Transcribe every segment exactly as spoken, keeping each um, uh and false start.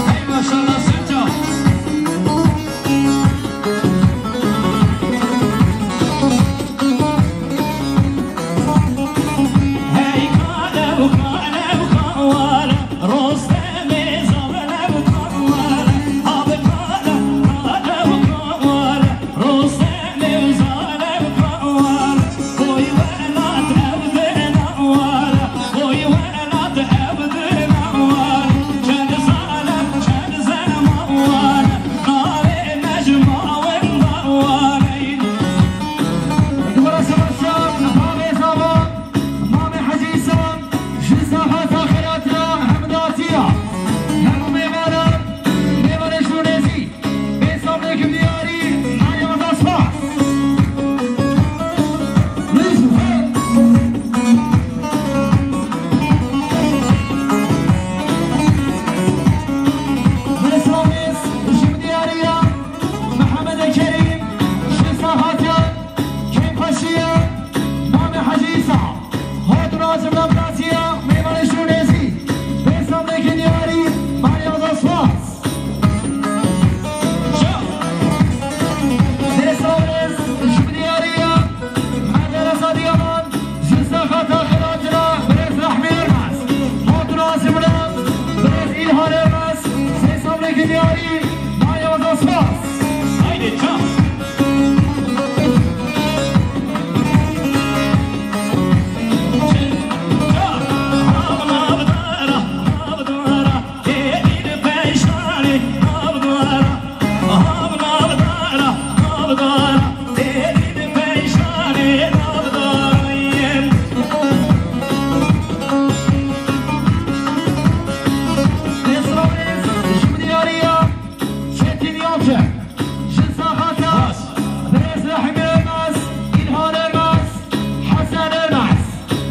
Hey, maşallah, Serçe. Hey, kale, kale, kale, Rostemê zave, kale, abi, kale, kale, kale. Ji saxeta xelatira hemdatiya hemû mêvanan, mêvanê şûnêzî. Bê sablêkim diyarî, Meryem Azad spas. Bê sablês ji diyarî ya Mehemedê Kerîm, ji saxeta Kêmxweşiya Mamê Hecî Îsa. Hot razim lamdatiya mêvanê şûnêzî. Bê sablêkin diyarî, Meryem Azad spas. Dê sabrêz ji diyariya Merdera Sadiyaman, ji saxata xelatira birêz Rehmî Ermez. Hot razim lam birêz Îlhan Ermez. Sê sabrêkin diyarî, Meryem Azad spas. Haydi, çal. Çetin Yalçın. Ji saxata birêz Rehîm Elmas, Îlhan Elmas, Hesen Elmas.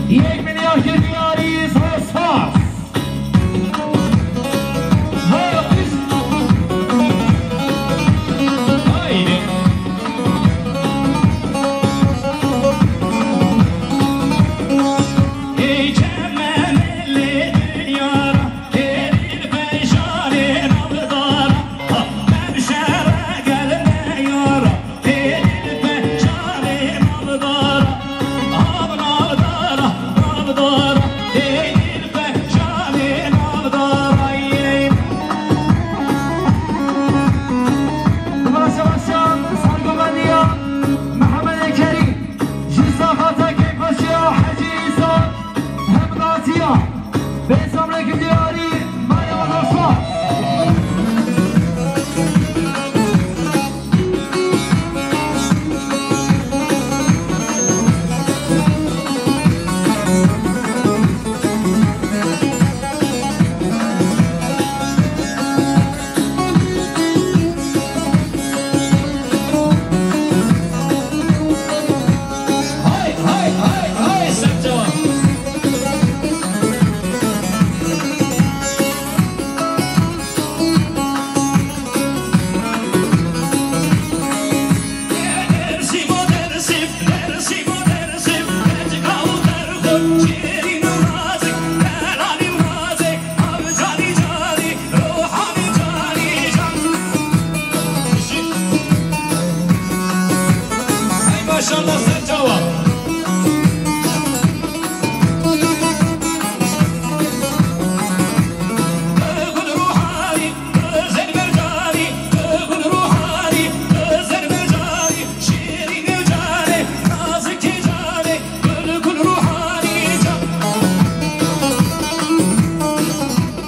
Yek milyar kir diyarî, zor spas. Haydi. Ey çemenê lê dinyara. Mehemedê Kerîm, ji saxata kêfxweşiya Hecî Îsa, hemdatiya. Bê sabrêkim diyarî, Meryem Azad spas. Hay, hay, hay, hay, Serçe. Hey, maşallah, Serçe.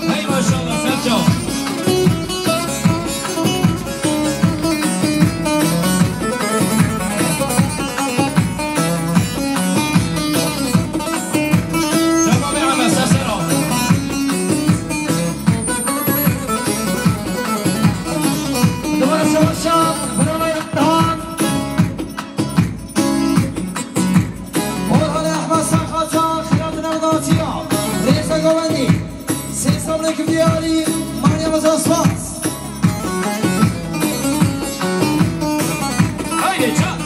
Hey, maşallah, Serçe. Şevabê Eme, ser ser o. Dubare savaşa, bravo, Erdoğan. Orhan Ehmed Sakata, Xelat Nevdatiya, Rêza Govendî, Sê sabrêkim diyarî, Meryem Azad spas. Haydi, çal.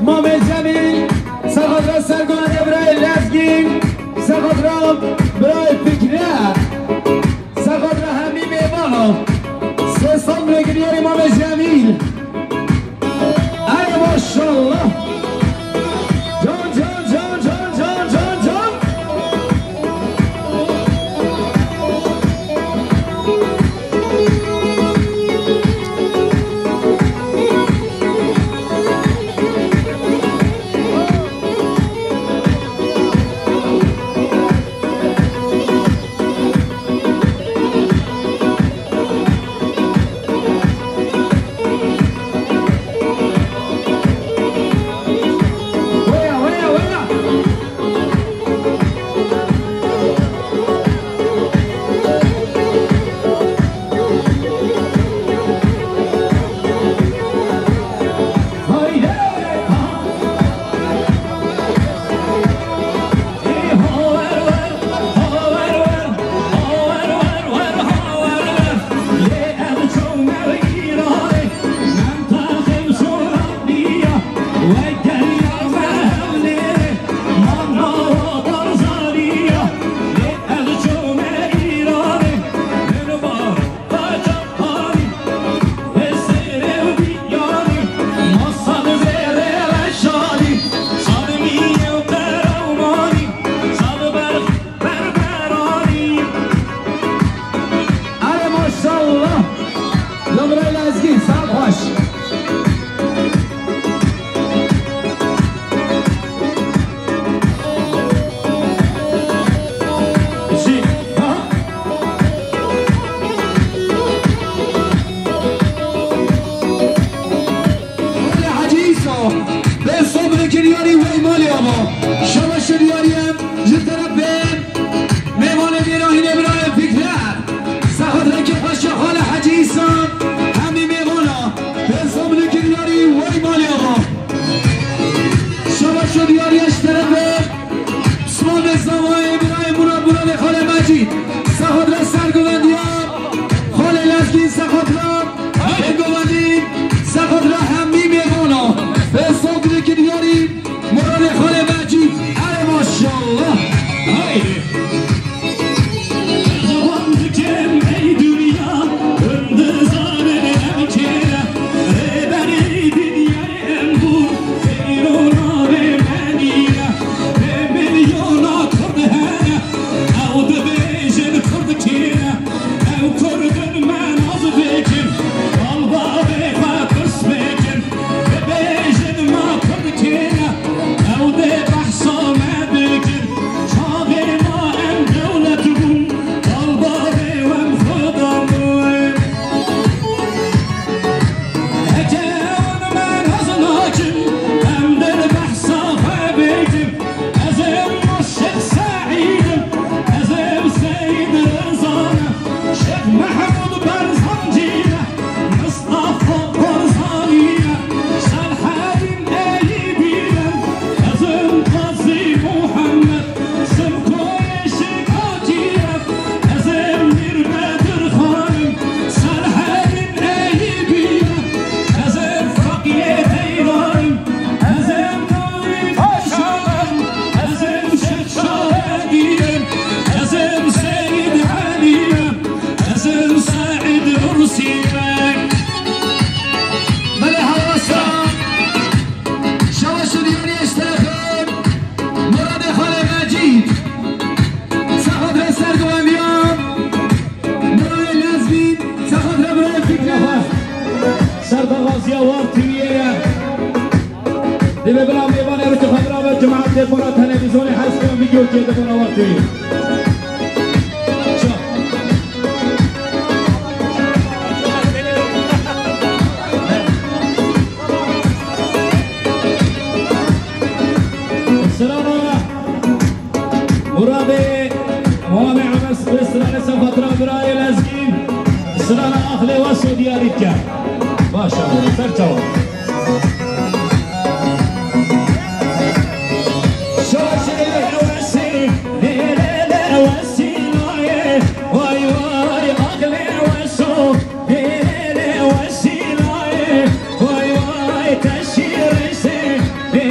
Mamê Cemîl, sexatra sergoyandê birayê Lezgîn, sexatra birayê Fikret, sexatra hemî mêvanan. Sê sed lê giriyarî Mamê Cemîl. Ey maşallah. Can, can, can. Ey maşallah. Lamrayla Ezgîn, sağ ol, xweş. Jî, ha? Hale Hacî Îsa, bê sobri kiriyarî wey malê ava. Şaba şiriyarî em ji terefê mêvanê dêra hînê birayê Fikret. Sexat reke xweşe Hale Hacî Îsa, hemî mêvana. Bê sobri kiriyarî wey malê ava. Şaba şiriyarî ji terefê Sibavê zavayê birayê Murat, Muradê Xalê Mecîd. Sexat re sergovendiya Xalê Lezgîn, sexat re. Ê govendî, sexat re hemî mêvana. Bê sobri kiriyarî Muradê Xalê Mecîd. Ey maşallah. Haydi. Ziwan dikim ey dinya, hûn dizanin em kê ne. Rêberê dinyayê em bû, teyro navê me nîne. Pê milyona Kurd hene, ew dibêjin Kurd kê ne. Ew Kurd in me naz bikin, bal bavê xwe pirs bikin. Bibêjin ma Kurd kê ne, ew dê behsa me bikin. Çaxê ma em dewlet bûn, bal bavê we em xwedan bûn. Heke wan me naz nakin, em dê behsa xwe bikin. Ez ê Şêx Seîd im, ez ê Seyîd Riza ne, Şêx Mehmûd Berzancî ne, Mistefa Barzanî ne, Selahedîn Eyûbî ne, ez im Qazî Muhammed, Simkoyê Şêxakî ne, ez im Mîr Bedirxan im, Selahedîn Eyûbî ne, ez im Feqiyê Teyran im, ez im Nûrî Paşa im, ez im Şêx Şahedî im, ez im Seyîd Elî im, ez im Seîd Nursî im. Belê hewasa. Şewa şiriyarî eşterexê Muradê Xalê Mecîd. Sexat re sergovendiya Birayê Lezgîn, sexat re birayê Fikret. Serdaxaziya War T V'yê ye. Divê bila mêvanê rû ji xwe bira ve, cemaetê bona televîzyonê hez bikin, vîdeo çêdibûna War T V. Ça. Sirana Muradê Mamê Emes, bi stranê sexat re birayê Lezgîn, strana Axlê Weso diyarî dike. Baş e, ser çawa. Şaşê Wesê, lê lê lê Wesîlayê, way way Axlê Weso, lê lê lê Wesîlayê, way way Teşîrêsê, lê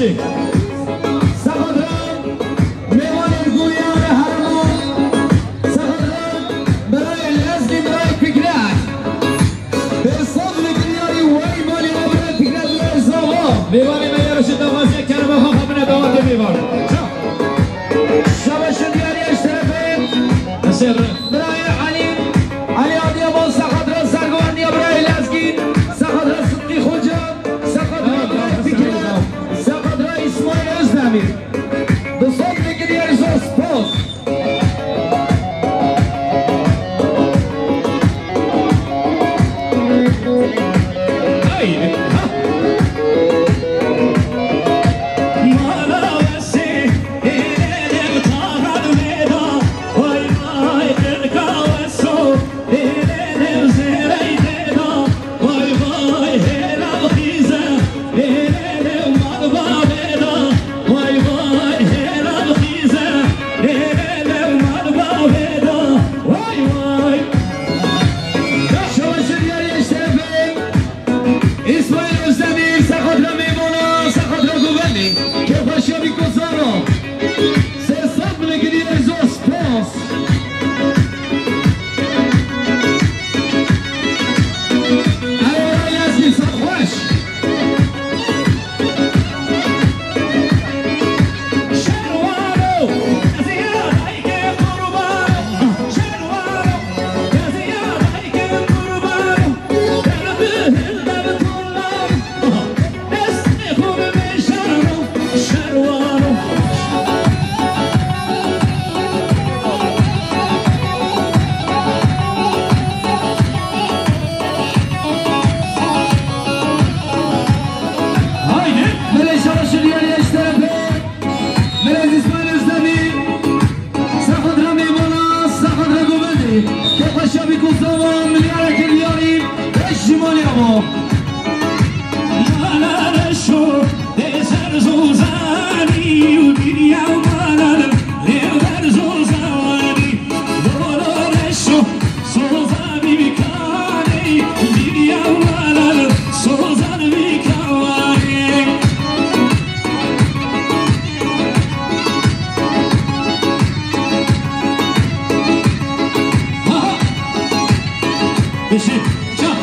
Sexadra mêvanên Guriyane Herêma. Sexadra birayê Lezgî, birayê Fikret. Hesab li kiryarî wey malê me birayê Fikret, birayê Zava. Mêvanê me ya Reşîd daxwaziya kerema xwe xwe bine dawetê mêvan. Şabaşin diyarî eş terefê. Eşer. Birayê Elî. Elî Adiyaman, sexadra sergovendiya birayê Lezgî. Sexadra Sidqî Xoca. Sexadra birayê Fikret. Sexadra Îsmaîl Özdemir. Bi sed li kiryarî zor spas. Haydi. Ha. Şabaşin diyarî eş terefê. Îsmaîl Özdemir, sexadra mêvana, sexadra govendê. Kêfxweşiya bî ku zana. Sê sed milê kiriyê zor spas. Ew Lezgî, ser xweş. Haydi. Belê şabaşin diyarî eş terefê. Belê Îsmaîl Özdemir. Sexadra mêvana, sexadra govendê. Kêfxweşiya bî ku zava milyara kiryarî beş ji malê ava. Mala reşo, dê ser zozanî û dinya malan, lê ber zozanî. Dolo reşo, sozan bî kanê, dinya malan, sozan bî kanê. Aha! Beşi, çak!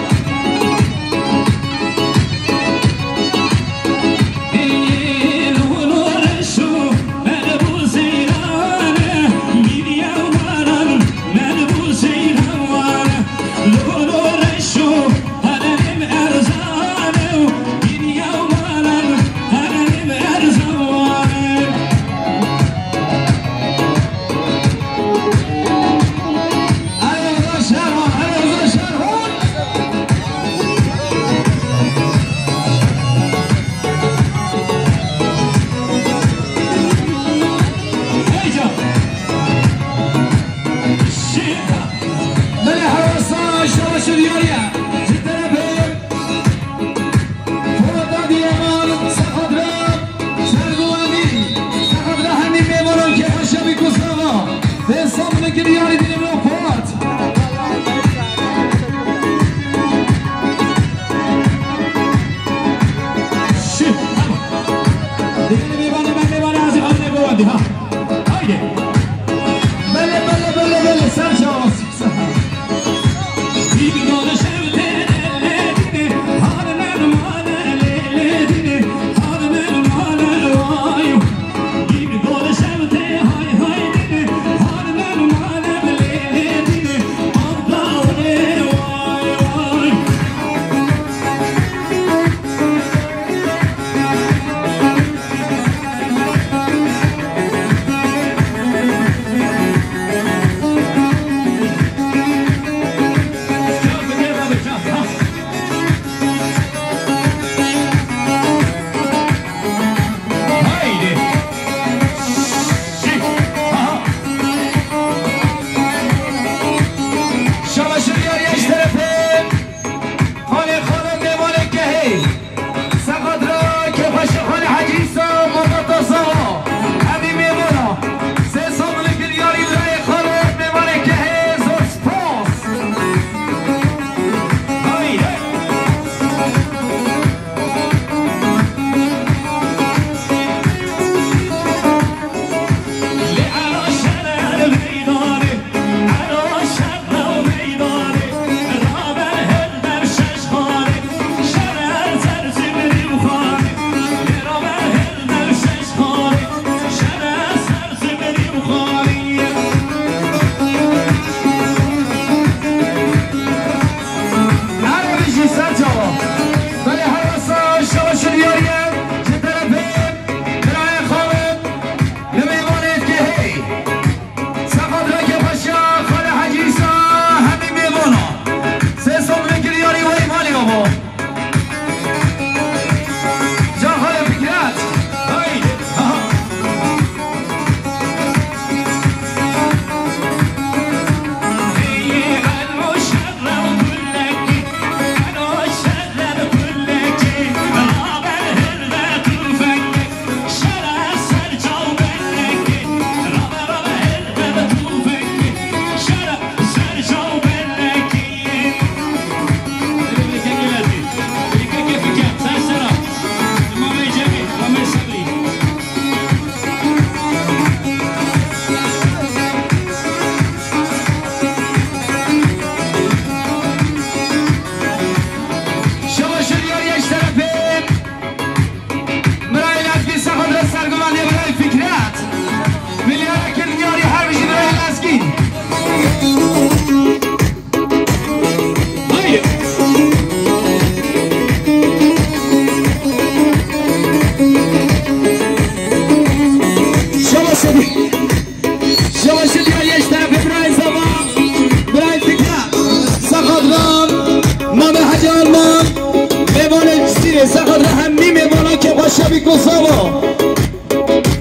Piko Sabo.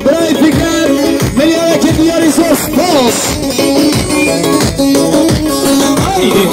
Birayê Fikret, milyareke diyarî zor spas. Haydi.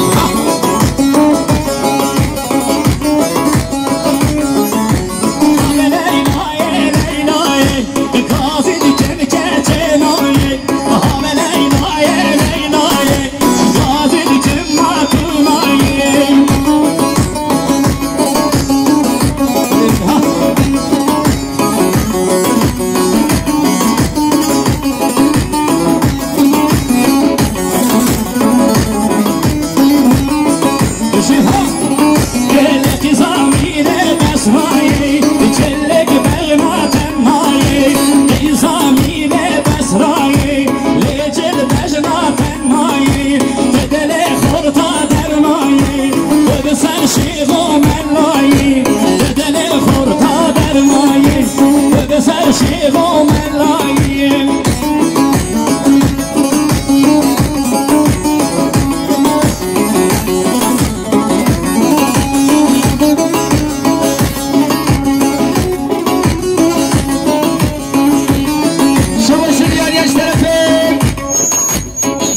Şebaşir Yaryaş terefê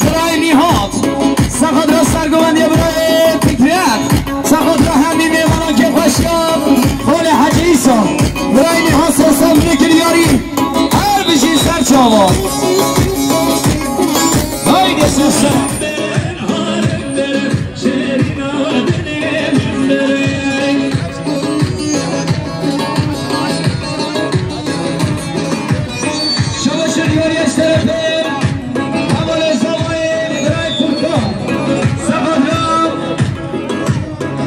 Birayê Nîhat, sexadra sergovendiye birayê Fikret, sexadra hemî mêvanan kêfxweşiya Xolê Hecî Îsa, birayê Nîhat sê sed milyarî, her bijî ser çava. Haydi sese. Şebaşir Yaryaş terefê Hevalê Zavayê Birayê Furkan. Sexadra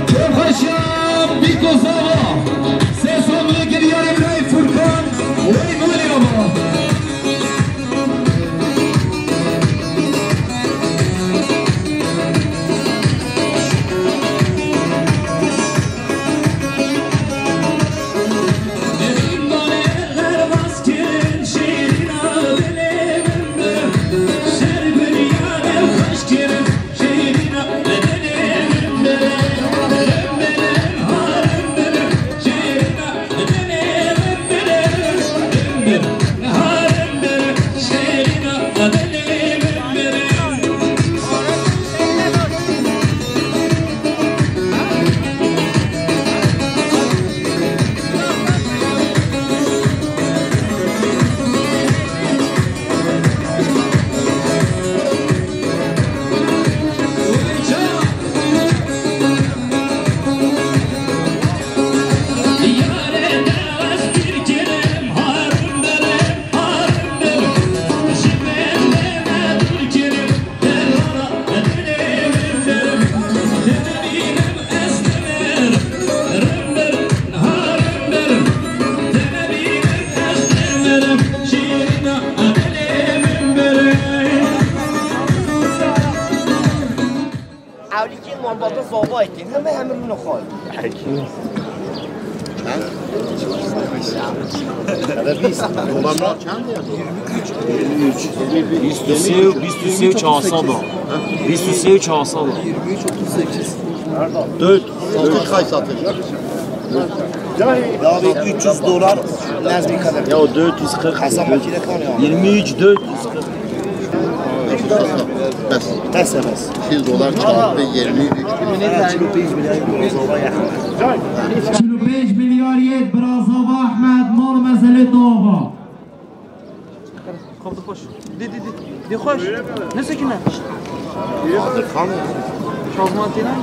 kêfxweşiya Bîko Zava. Sê sed milyarî Birayê Furkan. Wey malê ava. Ewlîkên wan bata zavayê tên, heme hemir min xway. Bîst û sê û, bîst û sê û çar sed a. Bîst û sê û çar sed a. Dört. Altı kaç satış? Ya bir üç yüz dolar. Nez bir kadar. Ya dört yüz kırk. Hesap makine kan ya. Yirmi üç dört yüz kırk. Bes. Bes, bes. Yüz dolar çarpı yirmi üç. Çil û pênc milyar yê Birazava Ehmed, mal mezelê dava. Kapı hoş. Di, di, di. Di hoş. Ne sekine? Şazman tine.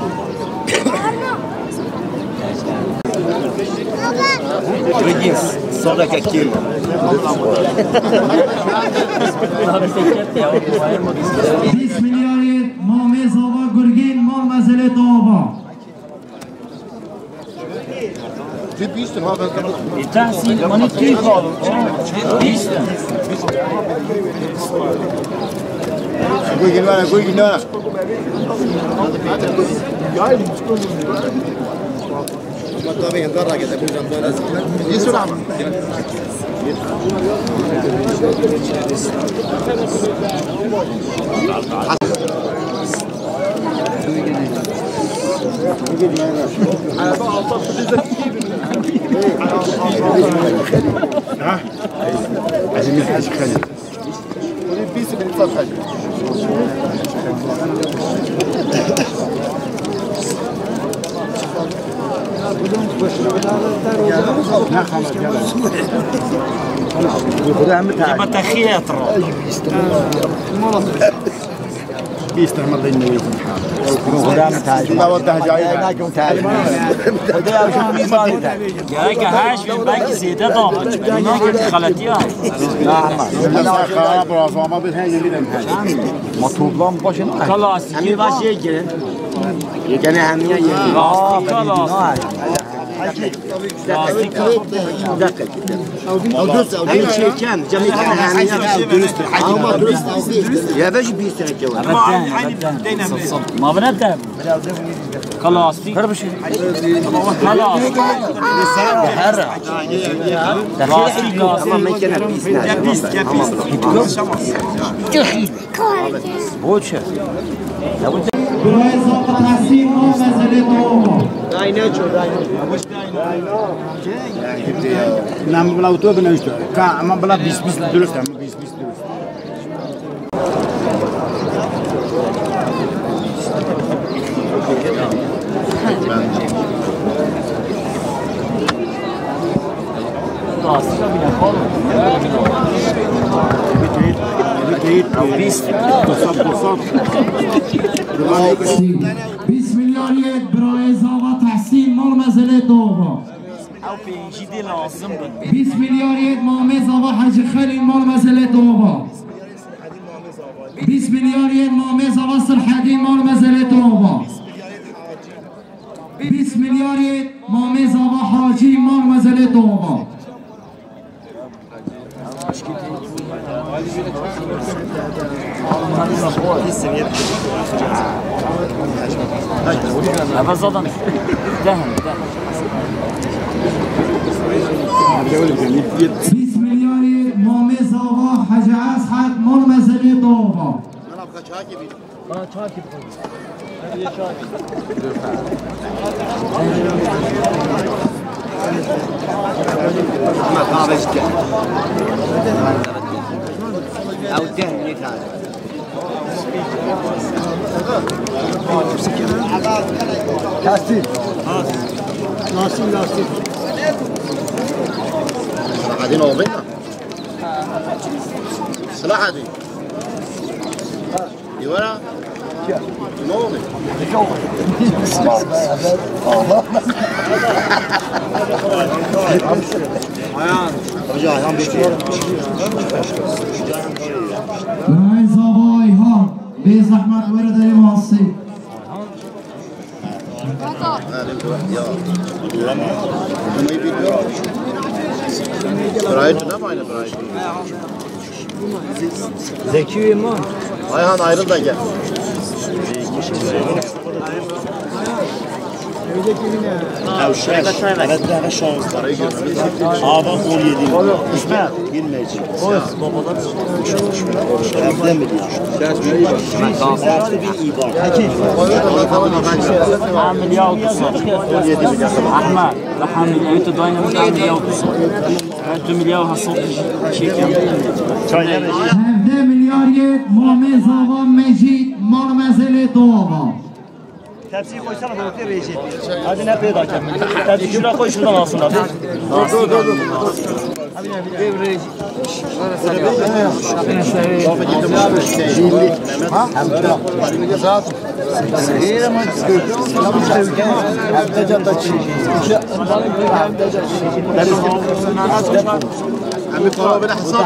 Begins, sonra kakim. Bîst milyarê mamê zava gurgên mal mezelê dava. Tu bîst in ha ben sana. E, Tahsin, mani tu kalın. Bîst in. Goy gel bana, goy gel bana. Ama tabii yandan rakete bu yandan. Yusuf abi. Ha? Azîz Hacî Xelîl. Xuda hemî te. Ya, te xiyê tro. Bîst hemî din newî. Xuda min te. Xuda min te. Gerek heşt bin belkî zêde daxin. Nakin xeletiya. Xera bro, ama biz her yeri de. Ma toplam başına. Klasik. Hemî baş yê girin. Yekene hemî yê. Klasik, klasik. Klasik. Ew dust, ew dust. Ew çêken, cemê kene hemiya. Ama dust, ew dust. Ya ve jî bîst sene kewa. Ma aynı, aynı deyne mi? Ma bine te. Klasik. Klasik. Her. Klasik, klasik. Tamam, ben kene pis ne? Ya pis, ya pis. Tamam. Boş ver. Buraya zafı tahsin olmaz hele doğru. Dayne ço, dayne. Nam bila otur bine işte. Ka, ama bila bis bis dürüst, ama bis bis dürüst. Bîst. Bîst milyar yêt birayê zava Tehsîn mal mezelê dova. Ew pêncî dê lazim bin. Bîst milyar yêt mamê zava Hecî Xelîl mal mezelê dova. Bîst milyar yêt mamê zava Silhedîn mal mezelê dova. Bîst milyar yêt mamê zava Hacî mal mezelê dova. Eve zaten deh, deh. Bîst milyar yêt mamê zava Hecî Eshed mal mezelê dova. Ew deh minît hate. Lastik. Lastik, lastik. Selahaddin oğlu mu? Selahaddin. Yuvara. Ne oldu? Ayhan. Hoca Ayhan bekliyor. Ay zavay ha. Bê zehmet were derê masî. Bright, ne var Bright? Zeki Üman. Ayhan ayrıl da gel. Ew şeş. Evet, daha şans. Ava on yedi. İsmet. Bilmeyecek. Evde mi diyor? Evde bir ibar. Peki. Ahmet, Ahmet, Ahmet, Hevdeh milyar yêt mamê zava Mecîd mal mezelê dova. Tepsiyi koysana, bu bir rejim. Hadi ne peyda kendini. Tepsi şuna koy, şuradan alsın abi. Dur, dur, dur, dur. Abi ne bileyim. Ha? Abi para böyle hesap.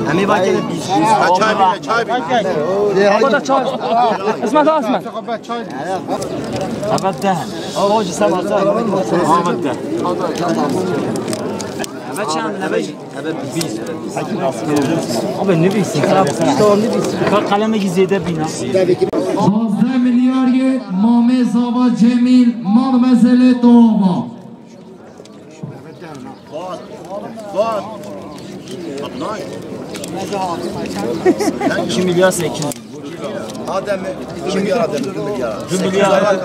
Hemî vakit bîst. Ha, çay bîne, çay bîne. Ama da çay. Esma da Esma. Evet de. Ama hoca sen varsa. Evet de. Evet çam, evet. Evet bîst. Abi ne bîst? Tamam ne bîst? Ka kaleme ki zêde bîna. Şazdeh milyar yêt mamê zava Cemîl mal mezelê dova. İki milyar sekiz yüz. Adem, iki milyar Adem, iki milyar.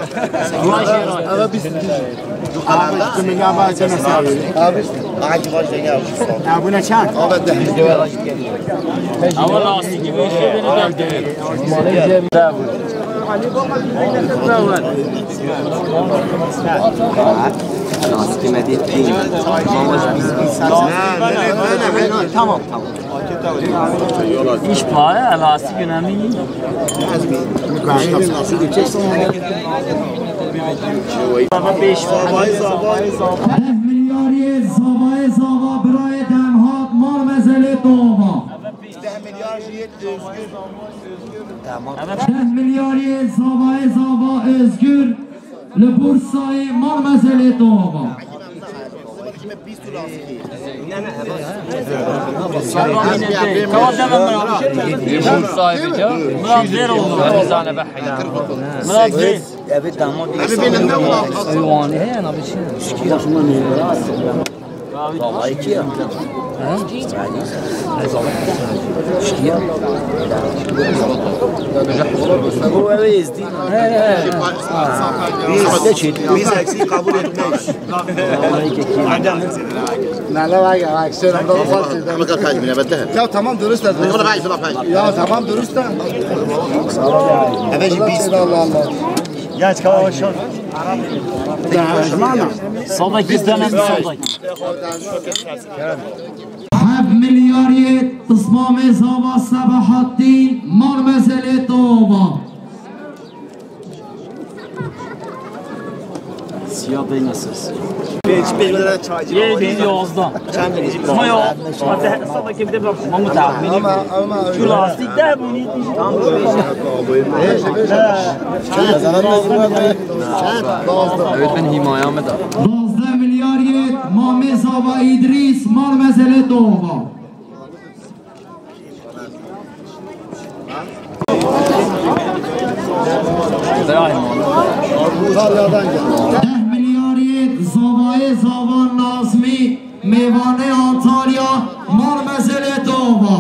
Eve biz. Abi, iki milyar var, sen nasıl abi? Abi, abi, var, sen ya. Ya bu ne çan? Abi, de. Ama lastik gibi bir şey beni de. Lastik medya. Tamam, tamam. İş pahalı, lastik önemli değil. Ama beş. Deh milyarê zavayê zava birayê Demhat, mal mezelê tova. Deh milyar jiyet Özgür. Deh milyarê zavayê zava Özgür. Li Bursayê mal mezelê tova. Ev sahibi ya. Murat Bey. Murat Bey. Evi damat. Evi benim ne bu? Evi wani he ya, ne biçim? Vallahi ki ya. Biz, biz eksik kabul etmeyiz. Nala bak, bak, şöyle bir ufak şey. Ama kaç bin evet de. Ya tamam, dürüst de. Bunu kaç bin kaç? Ya tamam, dürüst de. Evet, biz. Allah Allah. Ya çıkar o şu. Tamam. Soldaki dönem soldaki. Heft milyarê pismamê zava Sebahattin, mal mezelê tova. Siyah beyna ses. Yedi yüz yazda. Ama yok. Hadi hesaba kimde bak. Ama tahmini. Şu lastik de bu ne? Evet, ben himayamı da. Dozdeh milyarê mamê zava Îdrîs, mal mezelê tova. Deh milyarê zavayê zava Nazmî, mêvanê Antalya, mal mezelê tova.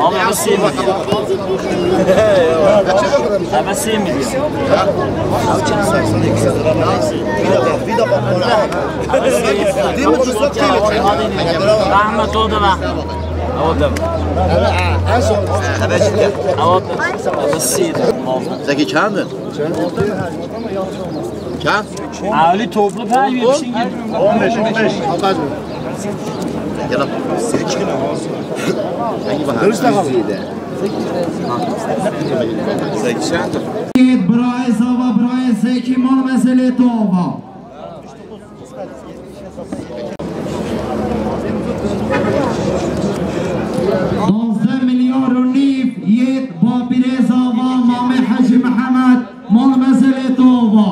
Abi, nasıl yemedi ya? Abi, nasıl yemedi ya? Rahmet oldu lan. Oldu. Oldu. Zeki çandın? Çand? Evli toplu pay bir şey gibi. On beş, on beş. Gel al. Hangi bahar? Dürüst bakalım. Zeki çandın? Birayê zava, birayê Zeki, mal meselê tova. Dozdeh milyar û nîv yêt bapîrê zava Mamê Hecî Mihemed, mal mezelê tova.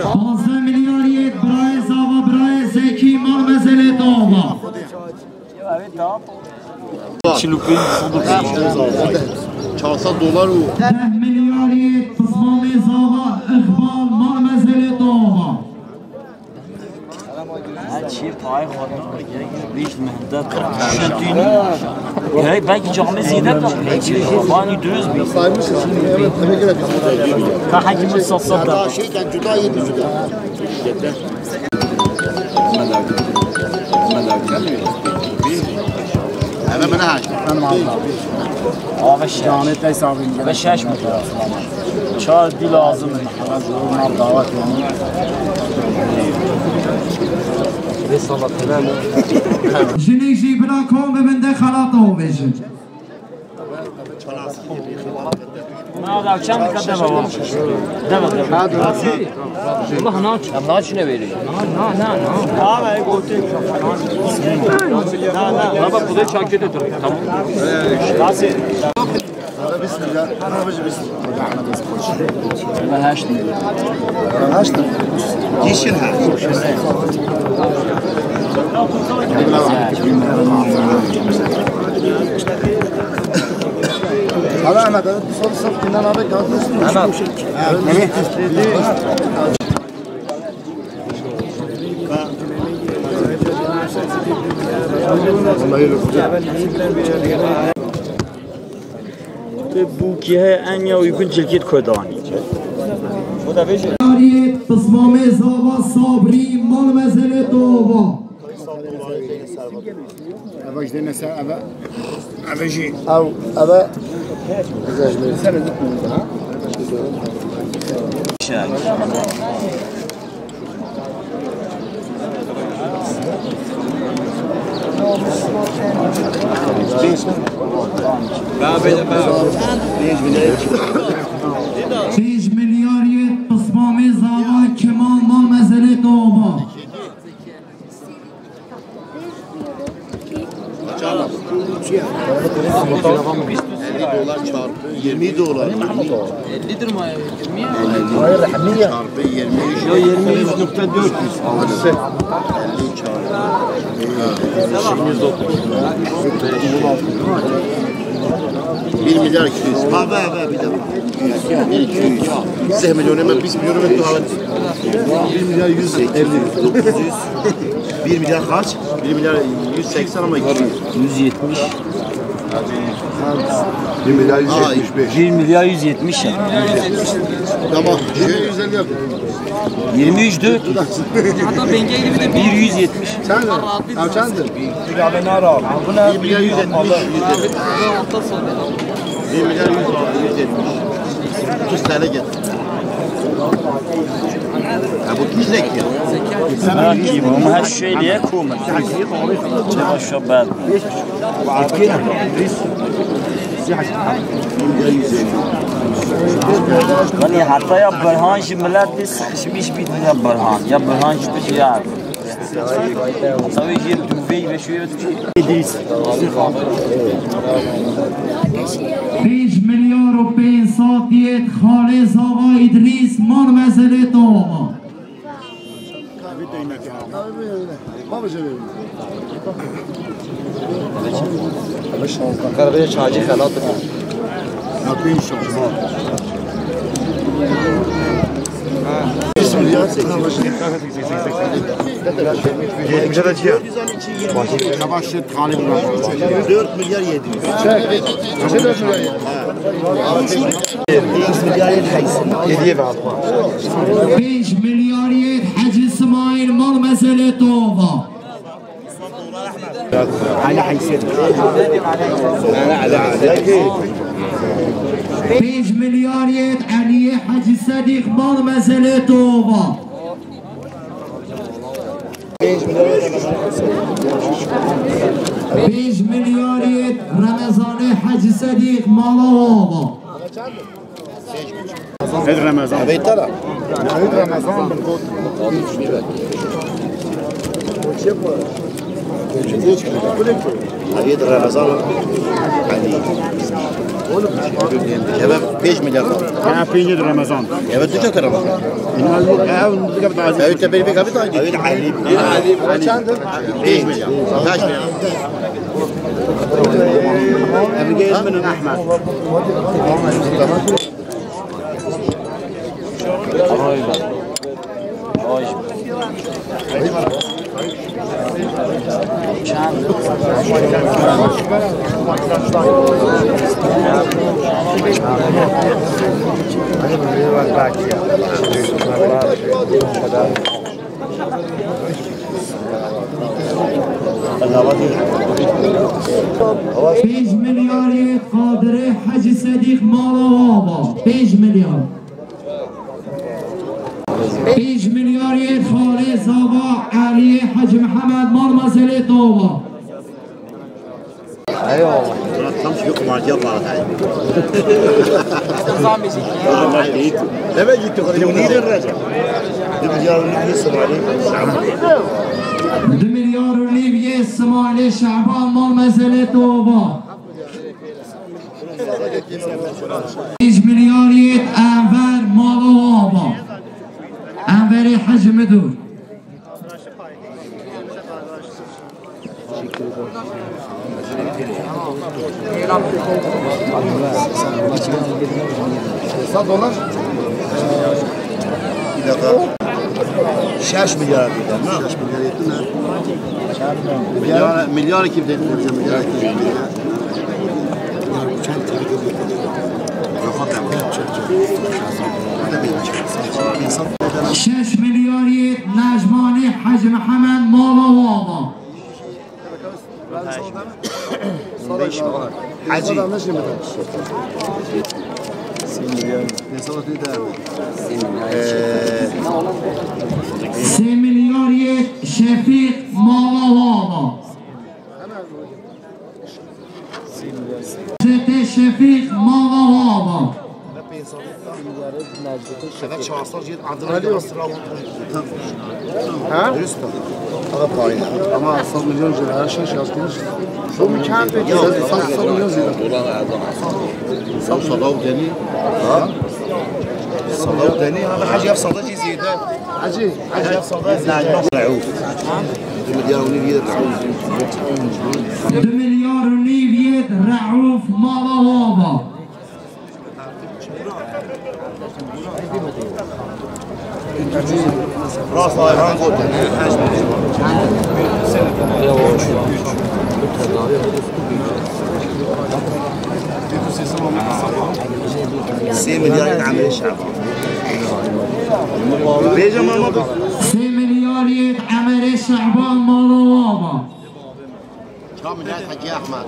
Dozdeh milyar yêt birayê zava, birayê Zekî, mal mezelê tova. Çil û pênc, sed û pênc. Çar sed dolar û deh milyarê pismamê zava Îqbal, mal mezelê tova. Her çi payê xwe da, gerek bîst mihndet şetînî. Gerek belkî camê zêde da. Banî dürüst bî. Ka hekî min sed sed da. Şeyden cuda yedi cuda. Eve min haşt. Ave şeş. Ave şeş mi? Çar dî lazim. Mal davet yani. Jinê jî bila kom bibin de xelata û bêjin. Na, da çend dika deva wa? Deva, deva. Allah na. Em naçine verî. Na, na, na, na. Baba, bu da çakete dur. Tamam. Bismillah. Heşt. Heşt. Yeşil ha. Hala Ahmet, evet, sol saf, kinden abi kalkıyorsun. Hemen. Bûkî heye, en ya uygun ceket kodanî. Yariyê pismamê zava Sabrî, mal mezelê tova. Eve jî ne ser, eve, eve jî. Ew, eve. Pênc milyar yê pismamê zava Kemal, mal mezelê tova. Elli dolar çarpı yirmi dolar. Ellidir ma ya, yirmi ya. Hayır, rahmiye. Çarpı yirmi. Yo, yirmi, yüz nokta dört yüz. Elli çarpı. Bir milyar iki yüz. Ha, ver, ver, bir dakika. Bir, iki, üç. Siz milyonu, ben bir milyonu, ben daha. Bir milyar yüz elli. Dokuz yüz. Bir milyar kaç? Bir milyar yüz seksen ama iki yüz. Yüz yetmiş. Bir milyar yüz yetmiş beş. Bir milyar yüz yetmiş yani. Tamam. Yüz elli yapın. Yirmi üç dört yüz. Hatta ben geldi bir de bir yüz yetmiş. Sen de. Abi sen de. Bir milyar yüz yetmiş. Bir milyar yüz yetmiş. Otuz tane getir. Ha, bu kim zeki ya? Ha, kim? Ama her şey diye kuma. Çeva şo bel. Hani hatta ya Burhan jî millet de sıkışmış bir dünya Burhan. Ya Burhan jî bir ya. Tabii ki duvey ve şöyle bir şey. Pênc milyar û pênc sed yêt Xalê Zava Îdrîs, mal mezelê tova. Qerbê çacî xelat bikin. Yetmişe de çiye? Dört milyar yedi yüz. Dört milyar yedi yüz. Yediye ve altı. Pênc milyar yêt Hecî Simayîl, mal mezelê tova. Pênc milyar yêt Eliyê Hecî Sedîq, mal mezelê tova. Pênc milyar yêt Remezanê Hecî Sedîq, mala ava. Ed Remezan. Ed Remezan. Ed Remezan. Eve pênc milyar. Ha, pênc Remezan. Eve tu çek Remezan. Eve te bir bir kapita. Eve Ali. Pênc milyar. Kaç milyar? Eve gel min Ahmet. Pênc milyarê Qadirê Hecî Sedîq, mala ava. Pênc milyar. Pênc milyarê Xalê Zava Eliyê Hecî Mihemed, mal mezelê tova. Eyvallah. Tam şu kumarcıya bağlı. Demek ki Dünyanın bir sırrı. Du milyar û nîv yê Simalê Şehban, mal mezelê tova. Pênc milyar yêt Enver, mala ava. Enverê Hecî Midur. Sat dolar. Bir dakika. Şeş milyar diyor, ha? Şeş milyar yetti mi? Milyar, milyar kim dedi? Milyar kim dedi? Şeş milyar yê Necmanî Hecî Mihemed mala we ava. Hecî. Sê milyar yê Şefîq mala we ava. Zete Şefîq mala we ava. Eve çar sal jî adına sıra. Ha? Dürüst. Ama pahalı. Ama sed milyon lira her şey yazmış. Bu mu çend peki? Sed milyon lira. Sen sadav deni. Ha? Sadav deni. Ama hacı yap sadacı ziyade. Hacı, hacı yap sadacı ziyade. Rauf. Du milyar û nîv yê Rauf. Du milyar û nîv yê Rauf mala we ava. Rast ayhan gotin. Sê milyar yê Emirê Şaban. Bêje mama. Sê milyar yê Emirê Şaban mala we ava. Çar milyar Hacı Ahmet.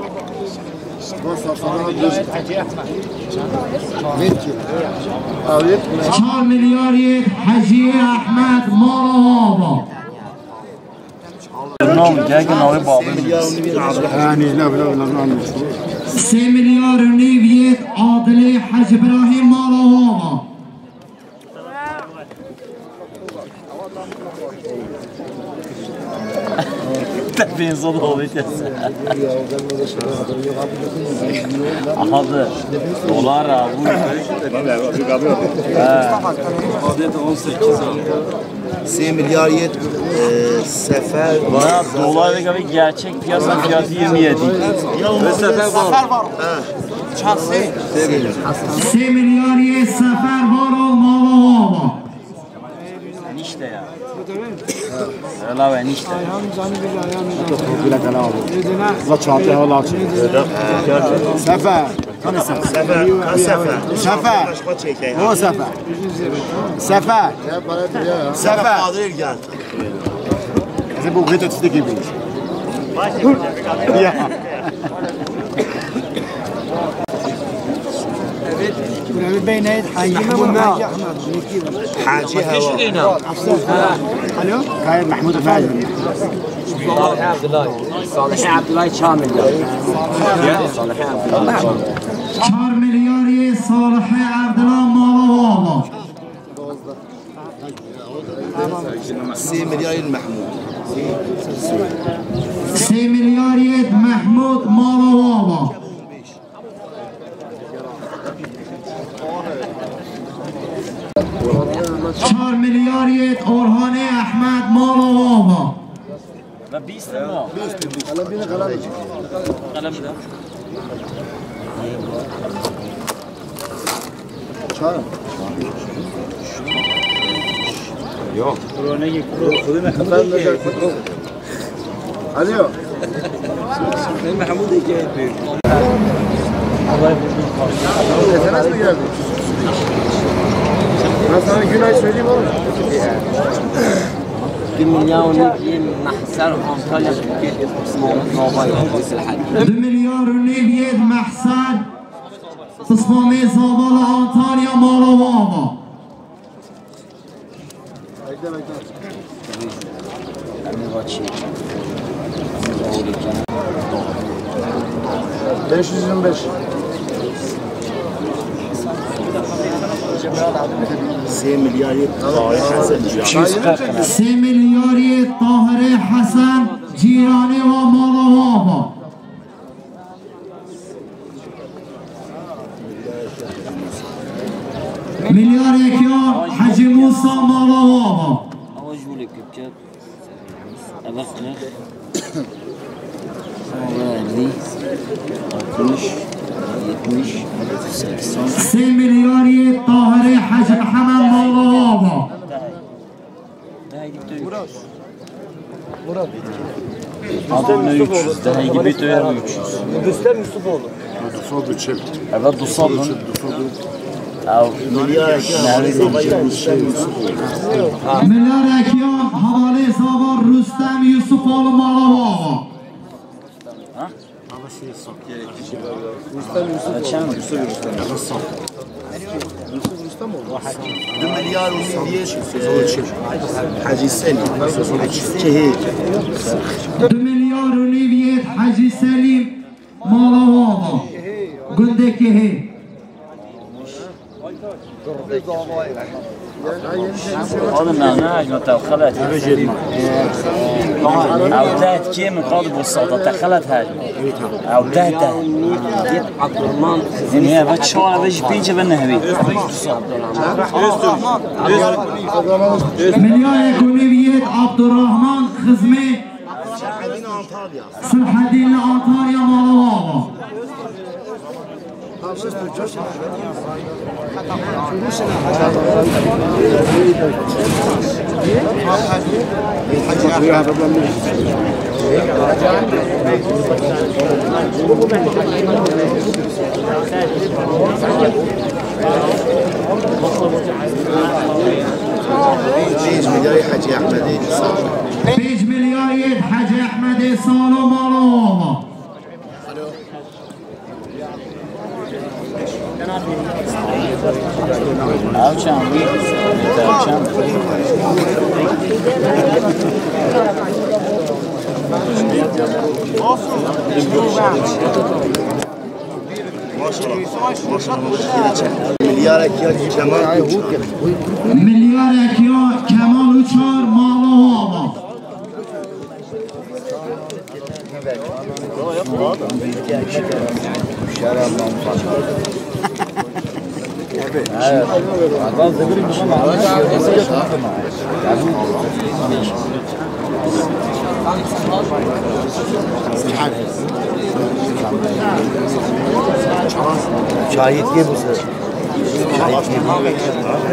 Çar milyar yê Hecî Ahmet mala we ava. Nam, gel, gel, navê babê min. Ha, nî, ne, ne, ne, ne, ne. Sê milyar û nîv yê Adilê Hecî Birahîm mala we ava. Te pênc sed oğlu kes. Aha, bi dolar abi. Ha. Sê milyar yê, e, Sefer. Bana dolar ve gerçek piyasa fiyatı yirmi yedi. Ve Sefer var. Ha. Sê milyar yê Sefer Varol mala we ava. Nişte ya. Öyle ve nişte. Ayhan canı bir ayağını da. Bile kana abi. La çantaya valla açın. Sefer. Hani sen? Sefer. Ha, Sefer. Sefer. Başka çek ya. O Sefer. Sefer. Sefer. Sefer. Kadri gel. Ese bu gece tüste gibi. Ya. Buraya bir beyne Hacı Mehmet, Hacı Ahmet. Hacı Hava. Alo. Kayır Mahmut Efendi. Salih Abdullah. Salih Abdullah Çamil. Salih Abdullah. Çar milyar yê Salih Abdullah mala we ava. Sê milyar yê Mahmud. Sê milyar yê Mahmud mala we ava. Çar milyar yê Orhanê Ehmed mala we ava. Ve bîst lira. Kalem bir de kalem. Kalem bir de. Çağır. Yok. Pro ne ki? Pro. Pro ne ki? Alo. Mahmut Ege yapıyor. Sen nasıl geldin? Ben sana gün ay söyleyeyim oğlum. Du milyar û nîv yê Mehser Antalya Türkiye. Du milyar û nîv yê Mehser Pismamê Zavala Antalya mala we ava. Beş yüz yirmi beş. Sê milyar yê Tahir Hesen. Sê milyar yê Tahirê Hesen cîranê we mala we ava. Milyarek ya Hecî Musa mala we ava. Ama jûlê kipçe. Eve qirix. Elli, altmış, yetmiş, seksen. Sê milyarê Tahirê Hecî Mihemed mala ava. Altı bin üç yüz, daha iki bin üç yüz. Rüstem Yusufoğlu. Dusad û çil. Evet, dusad bin. Dusad û çil. Ew, milyar. Milyarek ya hevalê Zava Rüstem Yusufoğlu mala ava. Ha? Çend? Du milyar û nîv yê Hecî Selîm. Kihê. Du milyar û nîv yê Hecî Selîm mala ava. Gundê Kihê. Oğlum, ne, ne, ne, te xelet. Ew deh kê min qad bo sata, te xelet her. Ew deh, deh. Niye, va çawa ve ji pênce ve nehvê. Milyarek û nîv yê Abdurrahman Xizmê. Sirhedîn li Antalya mala ava. Pênc milyar yê Hecî Ehmedê Salo. Pênc milyar yê Hecî Ehmedê Salo mala ava. Ew çend bû? Ew çend bû? Milyarek ya Kemal Uçar. Milyarek ya Kemal Uçar mala ava. Şahit kim bu sefer?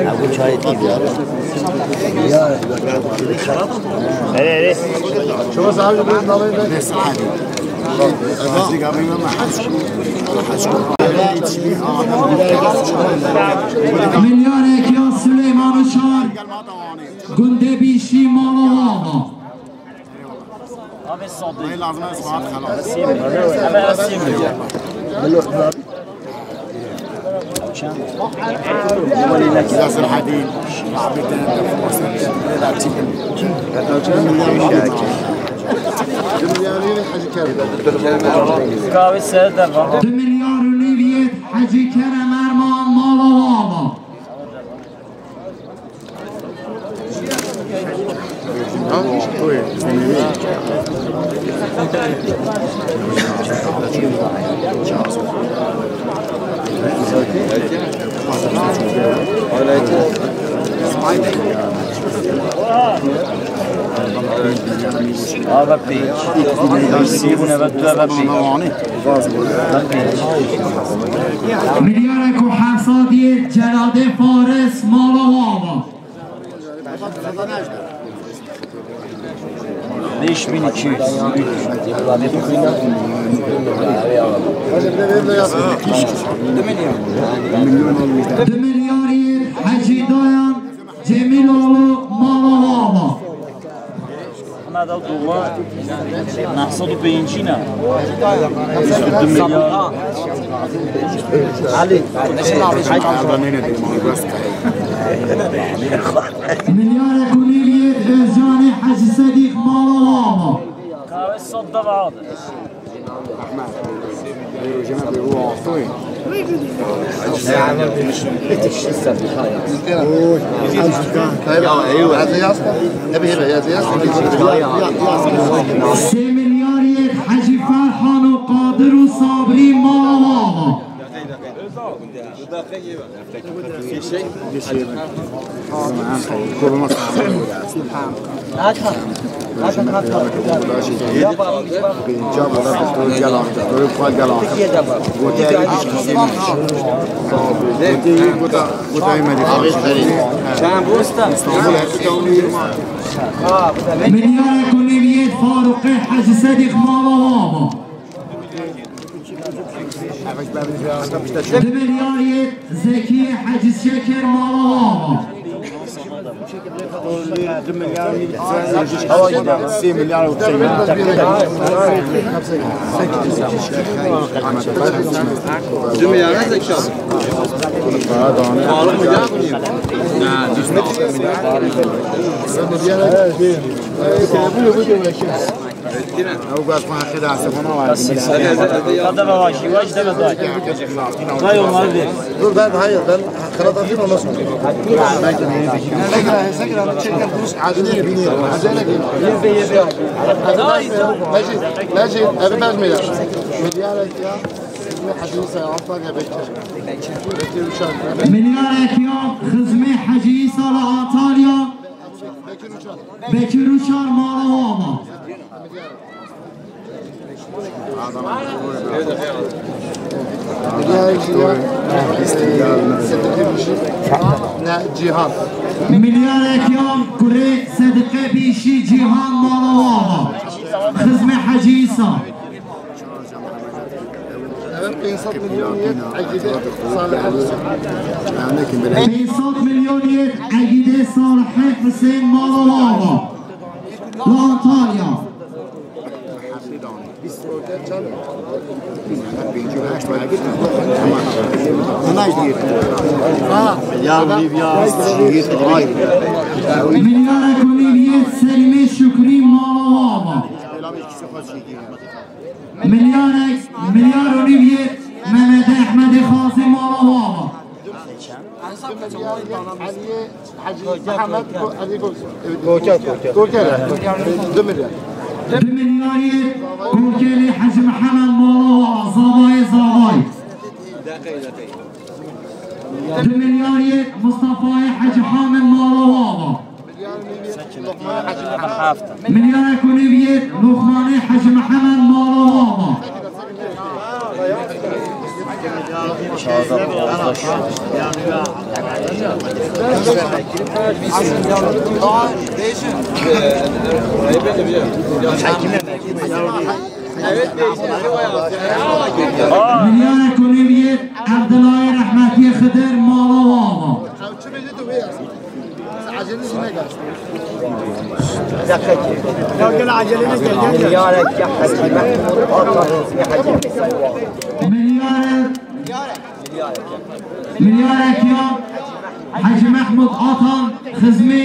Ebu çay ettik ya. Ya. Hele hele. Milyarek ya Süleyman Uçar. Gundê Bîşî mala ava. Abi sade. Lazım ez vaat xelas. Ama Asim. Yasir Hadî, Rabî de, Kahve seyir de var. Du milyar û nîv yê Hecî Kerem Erman mala ava. Ava pênc. Sî û newed du ava pênc. Milyarek û heft sed yê Celadê Faris mala ava. Beş bin iki yüz. Du milyar yê Hecî Dayan Cemîloğlu mala ava. Ana da dova nehsed û pêncî ne. Bîst û du milyar. Ali. Milyarek û nîv yê Özcanê Hecî Sedîq mala ava. Kahve sot da var. Sê milyar yê Hecî Ferhan û Qadir û Sabrî mala ava. Milyarek û nîv yêt Farûqê Hecî Sedîq mala ava. Du milyar yêt Zekiyê Hecî Şeker mala ava. Sê milyar û sê milyar. Du milyar ne Zeki abi? Faruk milyar mı diyeyim? Ew got xwe xêda se xwe navardî. Dur, ben, hayır, ben xelatafîm, ondan sonra. Sekira, sekira, çekin, dur, acele, acele. Mecid, Mecid, evi tez milyar. Milyar ya, Hacı Musa, Antalya Bekir. Bekir Uçar. Milyarek ya, Xizmê Hecî Îsa li Antalya. Bekir Uçar mala ava. Ne, Cîhan. Milyarek ya kurê Sediqe Bîşî Cîhan mala ava. Xizmê Hecî Îsa. Evet, pênc sed milyon yet Egîdê Salih Husên. Pênc sed milyon yet Egîdê Salih Husên mala ava. Li Antalya. Milyarek û nîv yêt Selîmê Şukrî mala ava. Milyarek, milyar û nîv yêt Mehmet Ehmedê Xazî mala ava. Hacı Mehmet Ko-, Ali Ko-, Koker, Koker. Koker. Du milyar. Du milyar yêt Kokerê Hacı Mehmet mala ava, zavayê zavay. Du milyar yêt Mustafayê Hacı Hamid mala ava. Milyarek û nîv yêt Luqmanê Hacı Mehmet mala ava. Milyarek û nîv yêt Evdilayê rehmetiyê Xidir mala ava. Milyarek ya Hacı Mehmut Atan Hüsnü Hacı Saywa. Milyarek, milyarek ya Hacı Mehmut Atan Xizmê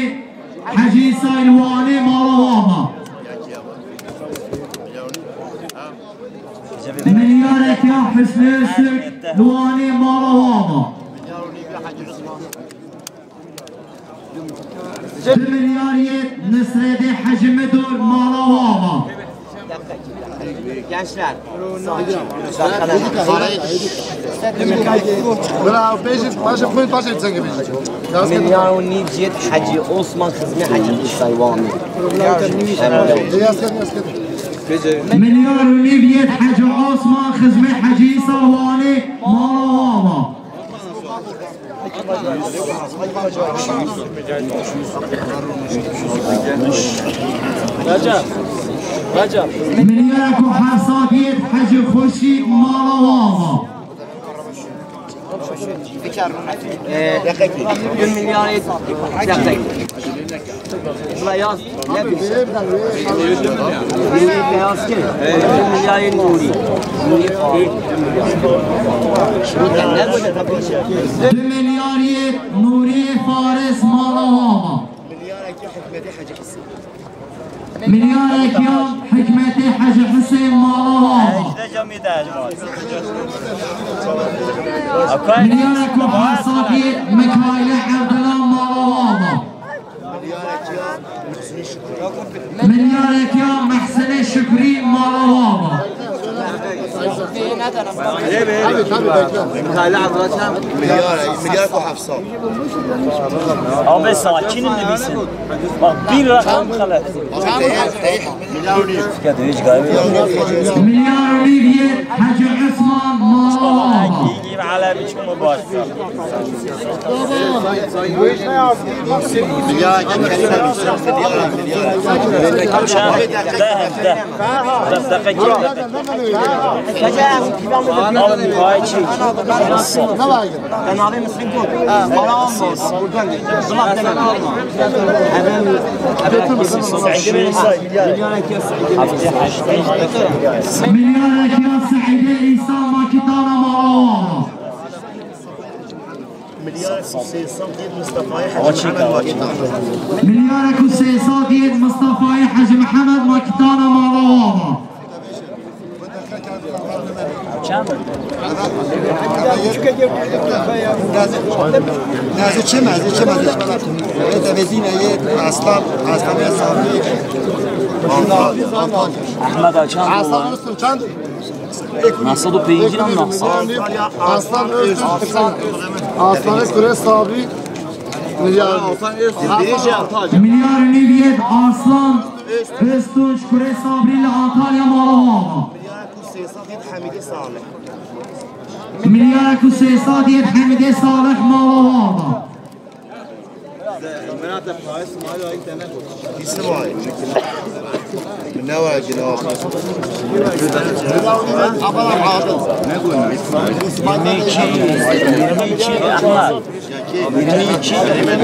Hacı İsa Elvanê mala ava. Milyarek ya Hüsnü Öztürk Elvanê mala ava. Du milyar yêt Nisredê Hecî Midur mala ava. Gençler. Bravo, beşi, paşa, buyurun, paşa, sen gibi. Milyar û nîv yêt Hecî Osman Xizmê Hecî Saywanî. Yaz, yaz, yaz. Milyar û nîv yêt Hecî Osman Xizmê Hecî Saywanî mala ava. Recep, Recep. Milyarek û heft sed yêt Hecî Xurşîd mala ava. Du milyar yêt. Bla yaz. Nuri Beyazkê, Nuri Nuri Faris. Du milyar yêt Nuri Faris mala ava. Milyarek ya Hikmetê Hecî Husên mala ava. Milyarek û heft sed yêt Mikaîlê Evdila mala ava. Milyarek ya Mehsenê Şukrî mala ava. Milyar, milyar ku heft sed. Abi sakin nivîsin. Bak, bir rakam xelet. Milyar û nîv. Milyar û nîv yê Hecî Osman Mala. Gî, gî, ala biçim baş. Milyar, milyar. Deh, deh. Deh, deh, deh. Abi, pay çek. Te navê min Singol. Bala Ambo. Buradan. Hemen, hemen. Milyarek ya Seîdê Îsa Makîtana Mala. Milyarek û sê sed yê Mistefayê Hecî Mihemed Makîtana. Milyarek û sê sed yê Mistefayê Hecî Mihemed Makîtana Mala Ava. Çend? Nazi çi, nazi çi, nazi çi? Devê dîne yê Aslan, Aslan yê Sabî. Ehmed Açan. Aslan Öztürk çend? Nasıl o peyinci lan nasıl? Aslan Öztürk. Aslan Öztürk Sabî. Milyar. Milyar nîviyet Aslan Öztürk Kure Sabri li Antalya Mala Ava. Milyar ku sê sed yê Hemîdê Salih. Milyar ku sê sed yê Hemîdê Salih Mala Ava. İsmail. Ne var ki ne var? Yirmi iki,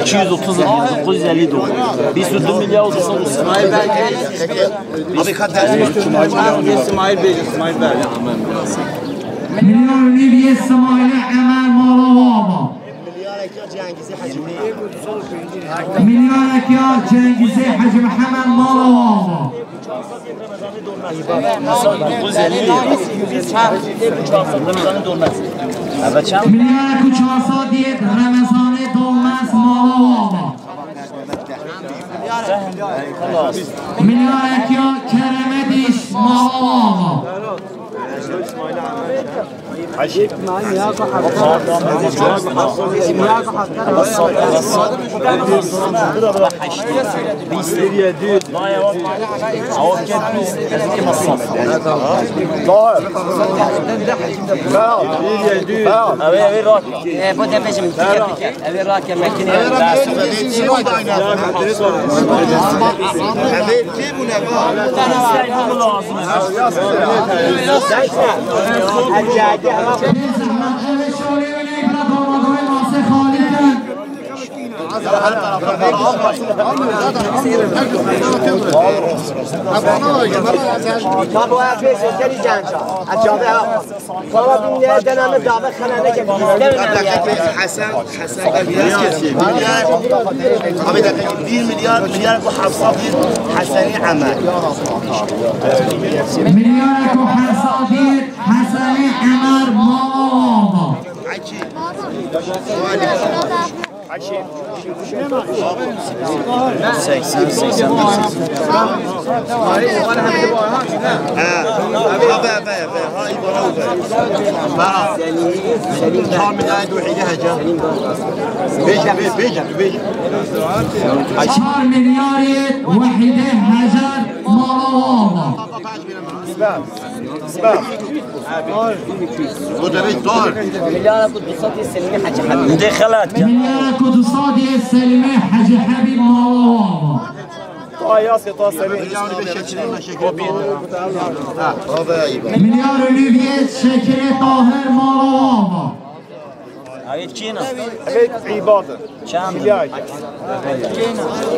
iki yüz otuz, dokuz yüz elli dokuz. Bir sürdüm milyar otuz dokuz. Abi kaç tane? İsmail Bey, İsmail Bey. Milyar nîviyê Simayîlê Emel Mala Ava. Milyarek ya Cengizê Hecî Mihemed. Milyarek ya Cengizê Hecî Mihemed Mala Ava. Dokuz elli lira. Milyarek û çar sed yê Remezanê Dolmez Mala Ava. Milyarek ya Keremedîş Mala Ava. Ew ê, ew ê rak. E, bo depêşim. Ew ê rake mekinê. Ka bo ev bê seskerî genca. Ecabe ha. Sala bin lira deneme dabe xene neke. Hesen, Hesen. Abi dakika, bir milyar, milyar ku heft sed yê Hesenê Emel. Milyar ku heft sed yê Hesenê Emel Mala Ava. Seksen, seksen beş. Ha, ha, be, be, be. Ha, îbara be. Ba. Çar milyar du hîle heca. Beş, beş, beş, beş. Çar milyarê wehîdê hejar Mala Ava. Bu demek doğru. Milyara ku du sed yê Selîmê Hecî Hebîb. Dê xelat ke. Milyara ku du sed yê Selîmê Hecî Hebîb Mala Ava. Milyar û nîviyê Şekirê Tahir Mala Ava. Evet, kî ne? Evet, Îbad. Çend? Milyar.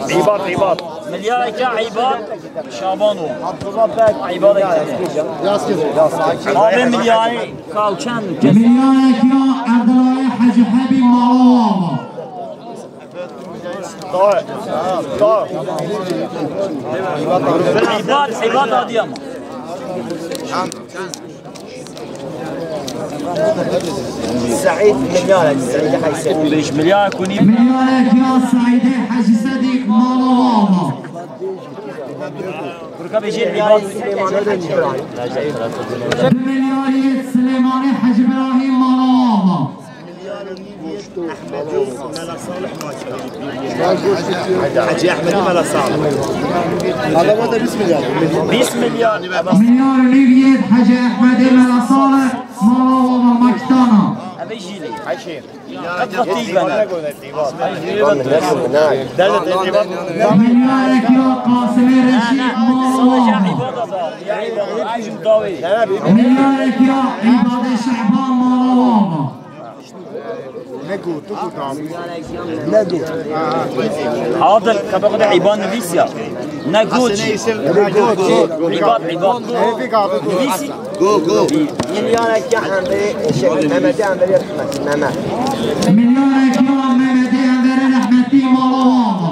Îbad, Îbad. Milyareke Îbad Şaban o. Abdullah Bek. Îbad. Abi milyarê kaw çend? Milyareke Abdullah Hacı Habib Mala Ava. Tamam. Tamam. Îbad, Îbad Adıyaman. Seîd milyar, Seîd Heysen. On beş milyar ku nî. Milyarek ya Seîdê Hecî Sedîq Mala Ava. Du milyar yê Silêmanê Hecî Birahîm mala ava. Hecî Ehmedê Mela Salih. Bîst milyar. Milyar û nîv yê Hecî Ehmedê Mela Salih mala ava Makîtana. Milyarek ya Qasimê Reşîd mala ava. Milyarek ya Îbadê Şehban mala ava. Adil, kebexde Îban nivîs ya. Ne goç. Îbad, Îbad. Nivîsî. Go, go. Milyarek ya Enverê, şey, Mehmetê Enverê rehmetî, Mehmet. Milyarek ya Mehmetê Enverê rehmetî mala ava.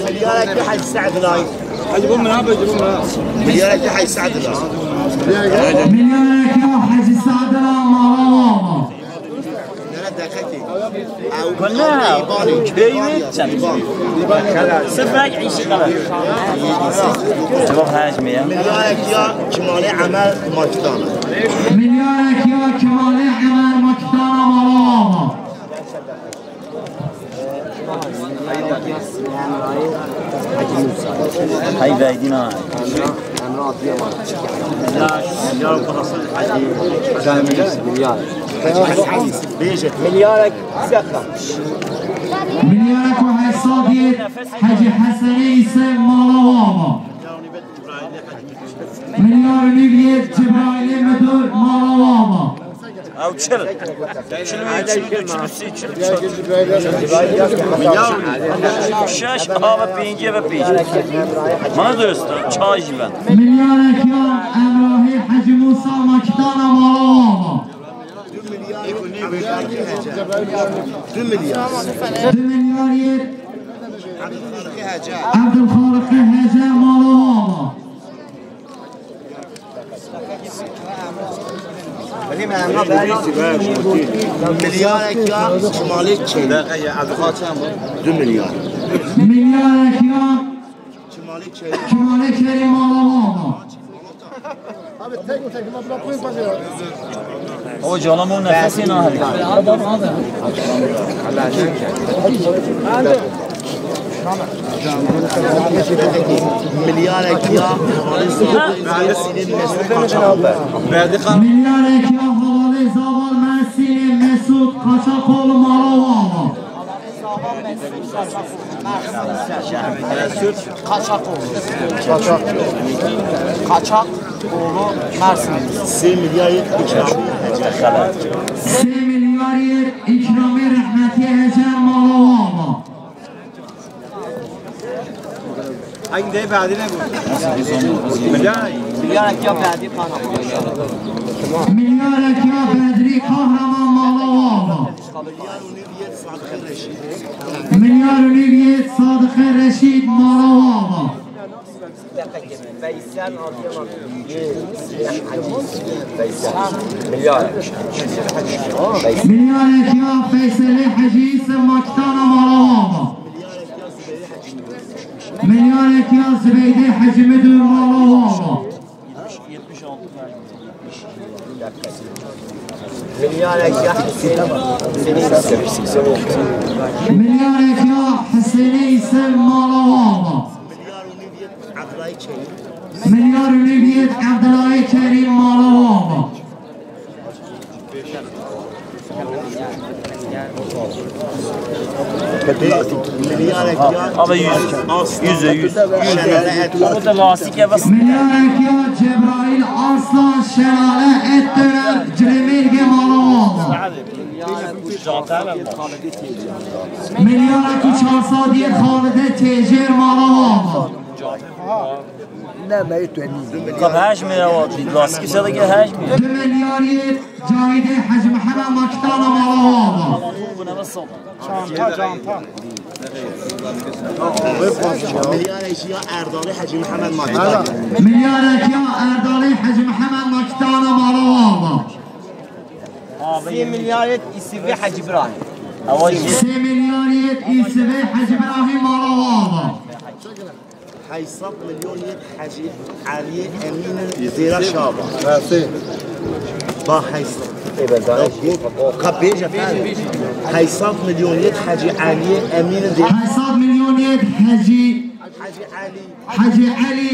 Milyarek ya Hecî Se'd Lay. Hecî bu min abi, bu min. Milyarek ya Hecî Se'd Lay. Milyarek ya Hecî Se'd Lay mala ava. Guna, beyni çem. Sifrek işi kadar. Cevap hecmi ya. Milyarek ya Kemalê Emel Makîtana. Milyarek ya Kemalê Emel Makîtana mala ava. Hey, Beydîna. Milyar. Milyarek. Milyarek û hesad yê Hecî Hesenê Îse mala ava. Milyar û nîv yê Cebraîlê Midur mala ava. Ew çil. Çil û yek, çil û du, çil û sê, çil û çar. Şeş, ha ve pêncî ve pênc. Mana dost, çay jî ben. Milyarek ya Emrahê Hecî Musa Makîtana mala ava. Du milyar. Du milyar yê Evdilxaliqê Hece mala ava. Milyarek ya Kemalê Kerîm. Du milyar. Milyarek ya Kemalê Kerîm mala ava. Abi tek tek buna buna koyun bak ya. O canım o nefesi nahil. Milyarek ya. Milyarek ya Hevalê Zaval Mesînê Mesut Kaçakoğlu mala ava. Kaçakoğlu. Kaçak. Kaçakoğlu Mersin. Sê milyar yê Îkramî. Sê milyar yê Îkramî rehmetî Hece mala ava. Hangi de badine bu? Milyar. Milyar ya badî kana. Milyarek ya Bedrî Kahraman mala ava. Milyar û nîv yê Sadiqê Reşîd mala ava. Milyar. Milyarek ya Feyselê Hecî Îse Makîtana mala ava. Milyarek ya Zibeydê Hecî Midur mala ava. Milyarek ya Hüseyin. Milyarek ya Hüseyin Hüseyin mala ava. Milyar û nîv yê Evdilay Kerîm mala ava. Abi yüz. Yüze yüz. Yüze yüz. Ama da lastik ya bas. Milyarek ya Cebrail Arslan Şelale et döner Cilemêrge mala ava. Milyarek û çar sed yê Xalide Têjêr mala ava. Ne me tu nî. Ka hej mi ya wa, lastik se de hej mi? Du milyar yê Cahidê Hecî Mihemed Makîtana mala ava. Çanta, çanta. Milyarek ya Erdalê Hecî Mihemed Makîtana. Milyarek ya Erdalê Hecî Mihemed Makîtana mala ava. Sê milyar yê Îsivê Hecî Birahîm. Sê milyar yê Îsivê Hecî Birahîm mala ava. Heşt sed milyon yê Hecî Eliyê Emîn Zêra Şaba. Mersi. Ba heşt sed. Ê, ben daha Yok, bu kapêje efendim. Heşt sed milyon yê Hecî Eliyê Emîn Zêra. Heşt sed milyon yê Hecî Hecî Elî. Hecî Elî.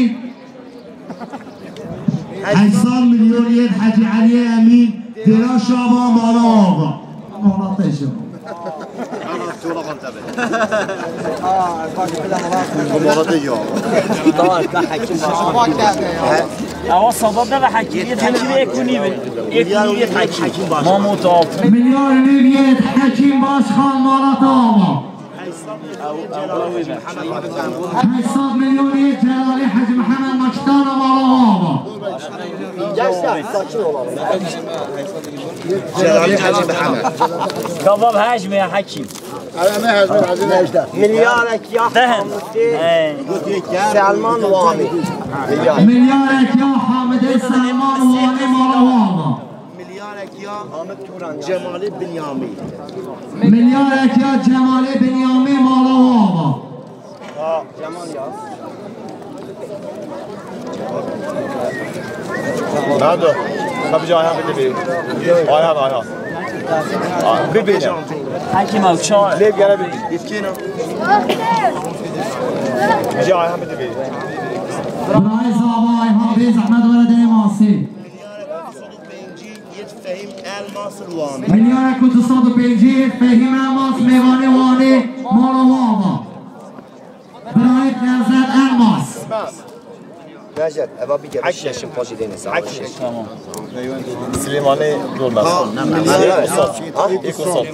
Heşt sed milyon yê Hecî Eliyê Emîn Zêra Şaba mala ava. Mala teşim. Ewa sada de ve hekî. Yê hekî ve ekunî ve. Ekunî yê hekî. Mamut altı. Milyar nîv yê Hekîm Başkan mala te ava. Heşt sed milyon yê Celalî Hecî Mihemed Makîtana mala ava. Gençler, sakin olalım. Celalî Hecî Mihemed. Gava hecmê hekîm. Milyarek ya Hamidê Selman Wanî. Milyarek ya Hamidê Selman Wanî mala ava. Milyarek ya Cemalê Binyamî. Milyarek ya Cemalê Binyamî mala ava. Nado. Tabii ki Ayhan bitti bir. Ayhan, Ayhan. Aa, bir benim. Hekîm ew çawa? Lê gere bir. Yetkina. Bir Ayhan bitti bir. Bravo, Ayhan Bey, zahmet var, denemasın. Milyarek û du sed û pêncî yê Fehîm Elmas Rwanî. Milyarek û du sed û pêncî yê Fehîm Elmas Mêvanê Wanê mala ava. Birayê Nevzat Elmas. Necdet, eva bir kere şeşin pajî dêne sana. Tamam. Silêmanê Dolmez. Ha, milyarek. Ekosat. Ha? Ekosat.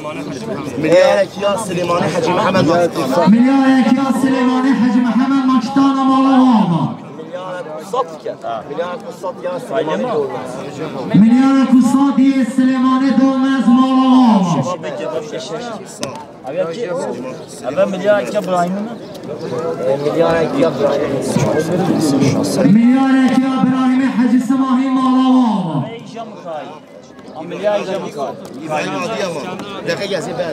Milyarek ya Silêmanê Hecî Mihemed Makîtana. Milyarek ya Silêmanê Hecî Mihemed Makîtana mala ava. Milyarek û sed dike. Milyarek û sed ya Silêmanê Dolmez. Milyarek û sed yê Silêmanê Dolmez mala ava. Ev ya kî? Ev milyarek ya Birahîmî mi? Milyarek ya Birahîmî. Milyarek ya Birahîmê Hecî Simahî mala ava. Ey, ja Mikaîl.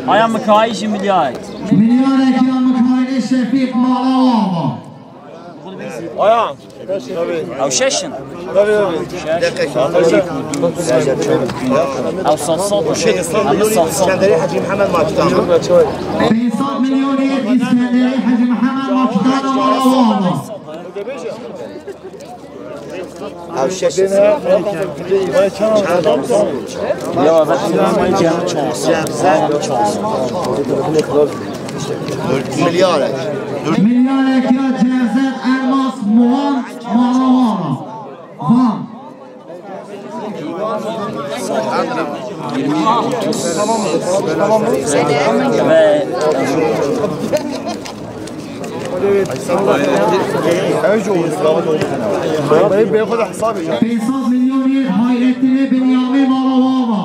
Aya Mikaîl jî milyar. Milyarek ya Mikaîlê Şefîq mala ava. Aya. Ew şeş in. Ew sed sed. Ew sed sed. Pênc sed milyon yê Îskenderê Hecî Mihemed Makîtana mala ava. Ew şeş in. Ya, ben Milyarek. Milyarek ya Cevdet Elmas Muhan mala ava. Van. Pênc sed milyon yê Hayrettinê Binyamê mala ava.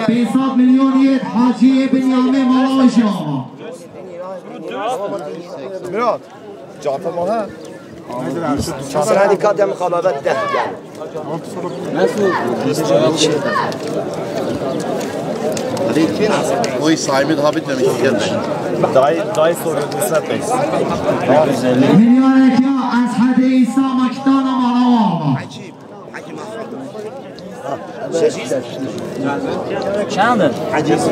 Pênc sed milyon yê Haciyê Binyamê mala jî ava. Mirat, çanta mı ha? Sen hadi kadem kalabet de gel. Oy, sahibi daha bitmemiş, gelme. Dayı, dayı soruyor, sen pek. Milyarek ya Eshedê Îsa Makîtana mala ava. Çend in?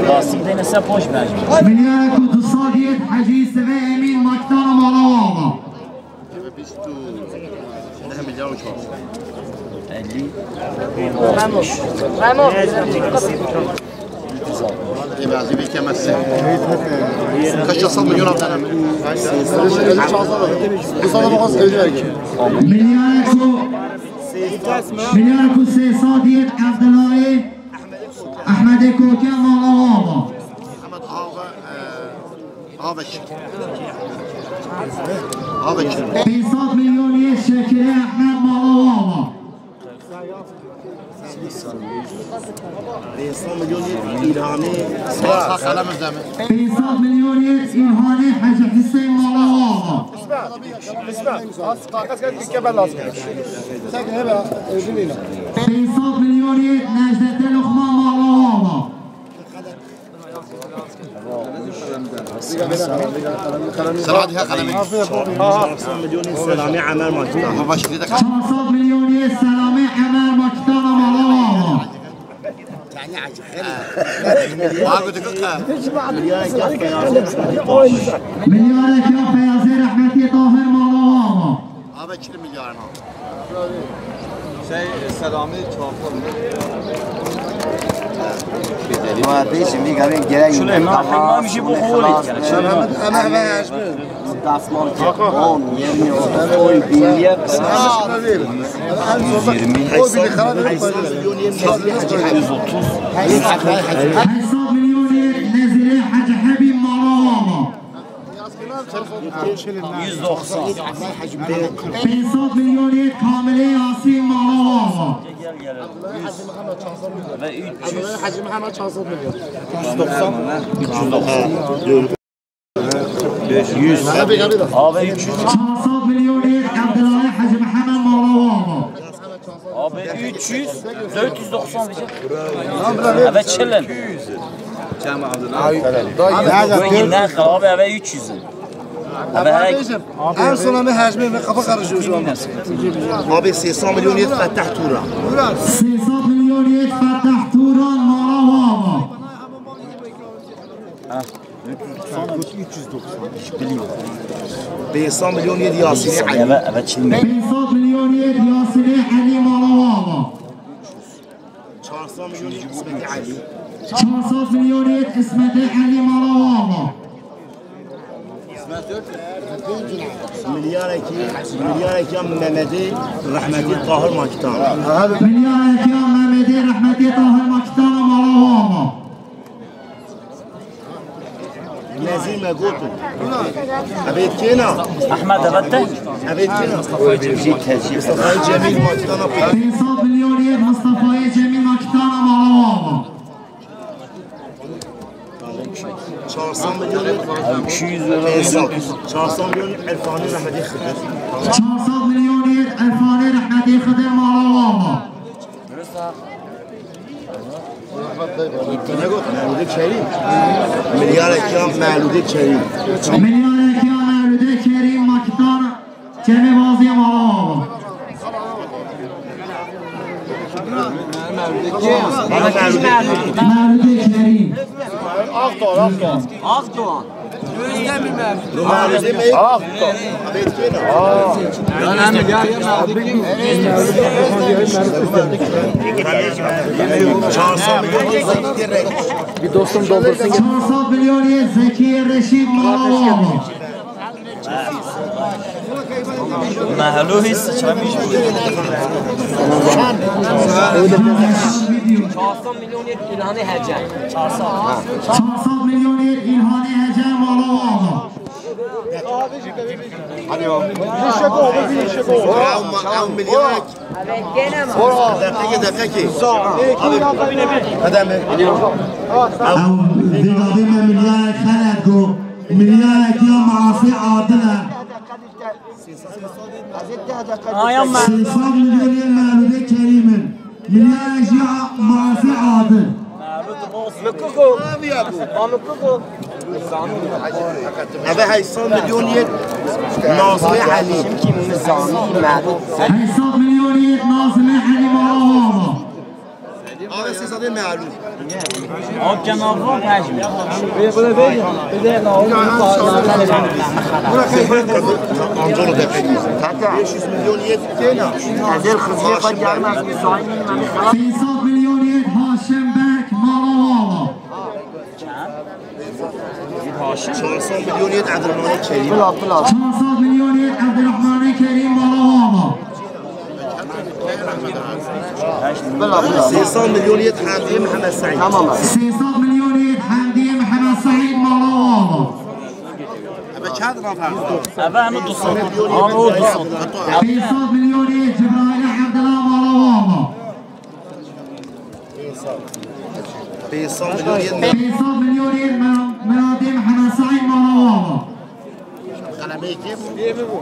Basim deyne se poş bence. Milyarek û du sed yê Hecî Sivê Emîn Makîtana mala ava. Elli. Ê, bazî vê kemese. Kaç sed milyon altına mı? Bu sana bak, az evde vergi. Milyarek û, milyarek û sê sed yê Evdilayê Ehmedê Koke mala ava. Ahmet Ağabey, e, Ağabey. Ağabey. Pênc sed milyon yê Şekirê Ehmed mala ava. Pênc sed milyon yê Îlhanê. Pênc sed milyon yê Îlhanê Hecî Huseyîn mala ava. Pênc sed milyon yê Necdetê Luqman mala ava. Selamê Emer Makîtan. Çar sed milyon yê Selamê Emer Makîtan mala ava. Milyarek ya Feyazê rehmetî Tahir mala ava. Abi çil milyar. Şey, Selami Çağfur. Ma bêjim, vî gavên gerek. Şöyle, ma, ma, bir şey bu, bu, bu, Şöyle, ma. Ama ben açmıyorum. Destmal on, yirmi, otuz, on, bin, yüz yirmi. Yüz otuz. Hesab milyonê Nezîrê Hecî Hebî mala ava. Yüz doksan. Pênc sed milyonê Kamilê Yasîn mala ava. Ve üç yüz. Hacı Mehmet Çansız milyon. Yüz doksan. Üç yüz doksan. Yüz. Abi üç yüz. Çar sed milyonê Ebdullah Hacı Mehmet mala ava. Abi üç yüz, dört yüz doksan diyecek. Evet, çilin. Abi, abi, üç yüz. En son ama Hacı Mehmet kafa karışıyor şu anda. Abi sê sed milyon yet Fettah Turan. Sê sed milyon yet Fettah Turan mala ava. Pênc sed milyon yê Yasinê Elî. Pênc sed milyon yê Yasinê Elî mala ava. Çar sed milyon yê Îsmetê Elî. Çar sed milyon yê Îsmetê Elî mala ava. Milyarekî, milyarekî ya Mehmetê rehmetî Tahir Makîtan. Milyarekî ya Mehmetê rehmetî Tahir Makîtan mala ava. Nezî me gotin. Evêt kêna? Ehmed, evet de. Evêt kêna? Mustafa Cemîl. Mustafa Cemîl Makîtana pê. Pênc sed milyon yê Mustafa Cemîl Makîtana mala ava. Çar sed milyon. Çar sed milyon Erfanî rehmetî Xidir. Çar sed milyon yê Erfanî rehmetî Xidir mala ava. Ne got? Mevlûdê Kerîm. Milyarek ya Mevlûdê Kerîm. Milyarek ya Mevlûdê Kerîm Makîtan Cemê Bazî mala ava. Mevlûdê Kerîm. Akdoğan, Akdoğan. Akdoğan. Bir dostum doldursun. Çar sed milyon yê Zekî Reşîd mala ava. Mehlo hî sıçramış. Çar sed milyon yê Îlhanê Hece. Çar sed milyon yê Îlhanê Hece mala ava. Alo. Ew ma-, ew milyarek. Deqekê, deqekê. Abi, hadi mi? Ew vî gavê me milyarek xelet got. Milyarek ya Masî Adil e. Sê sed milyon yên Mevlûdê Kerîm in. Milyarek ya Masî Adil. Mikuku. Mikuku. Eve heyşt sed milyon yê Nazmê Elî. Heyşt sed milyon yê Nazmê Elî mala ava. Eve sê sed yê Mevlûd. Akşam avro pejmi. Amcaoğlu da pek. Beş yüz milyon yê kêna? Ezel Xiziyê xwe diyarim ez müsait değilim. Sê sed milyon yê Haşim Bek mala ava. Çar sed milyon yê Ebdurrahmanê Kerîm. Bila, bila. Çar sed milyon yê Ebdurrahmanê Kerîm mala ava. Bila, bila. Sê sed milyon yê Hemdiyê Mihemed Seîd. Tamam abi. Sê sed milyon yê Hemdiyê Mihemed Seîd mala ava. Eve çend nafar? Eve hemû du sed. Hemû du sed. Pênc sed milyon yê Cibraîlê Evdila mala ava. Pênc sed milyon yê Pênc sed milyon yê Mira-, Miradê Mihemed Seîd mala ava. Qelemê kê bû?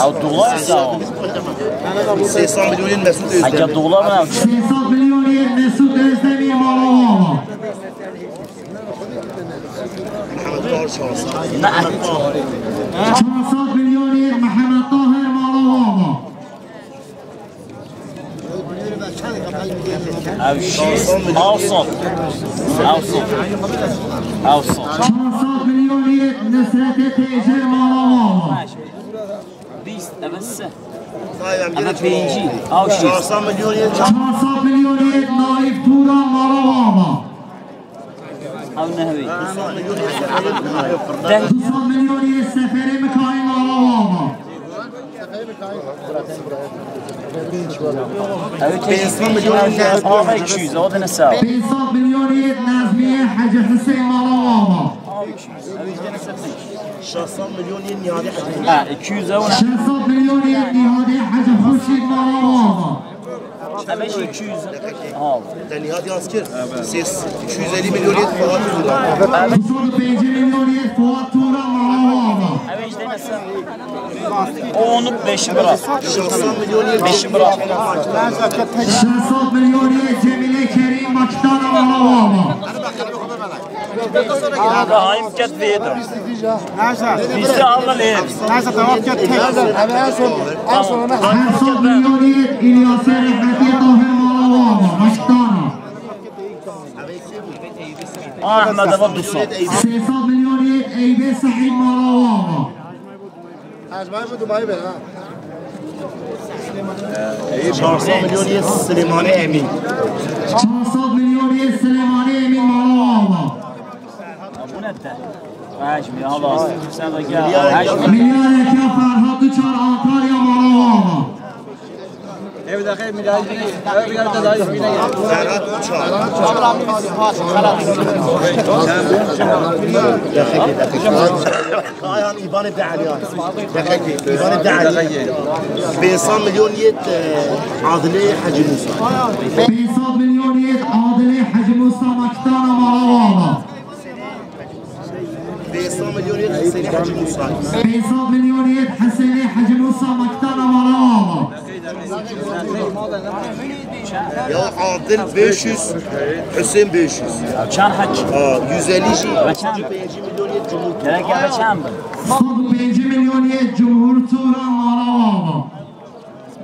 Ew dolar e o. Sê sed milyon yên Mesut Özdemir. Heke dolar e. Sê sed milyon yên Mesut Özdemir mala ava. Çar sed milyon yên Mehmet Tahir mala ava. Ew şîst, ew sed, ew sed, ew sed. Çar sed milyon yên Nusretê Têjê mala ava. Bîst, eve sih. Eve pêncî. Ew şîst. Çar sed milyon yên Naif Turan mala ava. Ew nehwê. Deh. Du sed milyon yên Seferê Mikayîl mala ava. Ew pênc sed milyon. Ava iki yüz, o da ne sağ. Pênc sed milyon yên Nazmiye Hacı Hüseyin mala ava. Şeş sed milyon yên Nihadê Hacı. Ha, iki yüz euro. Şeş sed milyon yên Nihadê Hacı Hurşîd mala ava. Eve jî iki yüz. Ha. Te Nihadê az kir. Ses iki yüz elli milyon yên Fuat Turan. Du sed û pêncî milyon yên Fuat Turan mala ava. Eve jî de ne sağ. Onu beşi bırak. Şeş sed milyon yên. Beşi bırak. Şeş sed milyon yên Cemile Kerim Makitana mala ava. Ama da haim ket vê de. Bîst alma lê. Her sed milyon yên Îlyasê rehmetî Tahir mala ava. Makitana. Ahmet ava du sed. Sê sed milyon yên Eyüp Sehîd mala ava. Çar sed milyon yên Silêmanê Emîn. Çar sed milyon yên Silêmanê Emîn mala ava. Milyareke Ferhat Uçar Antalya mala ava. Ev daxil milyar, ev milyar da daha iyi. Ferhat Uçar. Kayan İbanê De'eliyan. Deqekê, İbanê De'eliyan. Pênc sed milyon yê, e, Adilê Hecî Musa. Pênc sed milyon yê Adilê Hecî Musa Makitana mala ava. Pênc sed milyon yê Hüseyinê Hecî Musa. Pênc sed milyon yê Hüseyinê Hecî Musa Makitana mala ava. Ya Adil beş yüz, Hüseyin beş yüz. Çend Hecî? Ha, yüz elli jî. Ve çend? Yüz elli milyon yê Cumhur. Gerek eve çend bin? Sed û pêncî milyon yê Cumhur Turan mala ava.